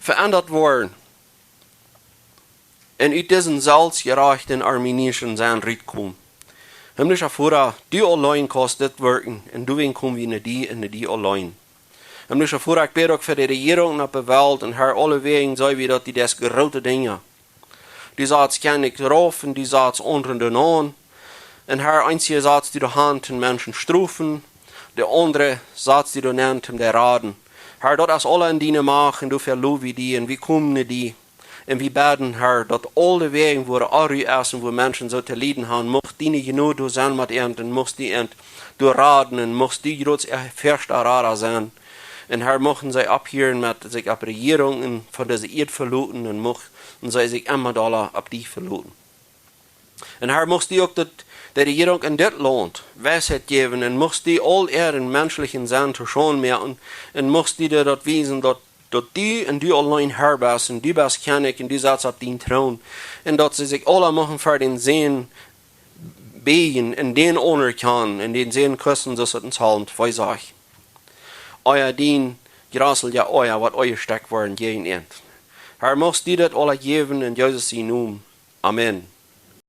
veendat woaren un ut disen selfstjerajchten arminiaschen Senn rutkomen. Himlischa Voda, du auleen kaust dit wirkjen un doawäajen komen wie no die un no die auleen. Himlischa Voda, ekj bäd uk fa de Rejierunk opp de Welt un Herr, aule Wäaj seenen wie, daut du deist groote Dinja. Du satst Kjennich rauf un du satst aundre doa aun. Un Herr, eenje satst du doa han toom Menschen strofen, de aundre satst du doa nenn toom dee raden. Herr, daut es aula en diene Macht un doafäa low wie die un wie komen no die. Un wie bäden, Herr, daut aule Wäaj, wua Onru es un wua Menschen soo to lieden haben, mucht diene Jnod doa sennen met an un muchst du an doa raden un muchst du jrods äa Ferscht un Rada sennen. Un Herr, muchten see opphieren met sikj opp Rejierungen von dise Ieed veloten un muchten see sikj emma dolla opp die veloten. Un Herr, muchst du uk daut, de Rejierunk en dit Launt Weisheit jäwen un muchst du aul äaren menschlichen Senn to Schaund moaken un muchst du dee daut wiesen, daut daut du un du auleen Har best un du best Kjennich un du setst opp dän Troon. Un daut see sikj aula muchten ver dän Sän bieejen un dän aunerkjanen un dän Sän kussen, soo aus et en Psalm twee sajcht. Ea dien jraselja Oaja waut aunjestekjt woaren jäajen an. Har, muchst du dit aula jäwen en Jesus sien Nomen. Amen.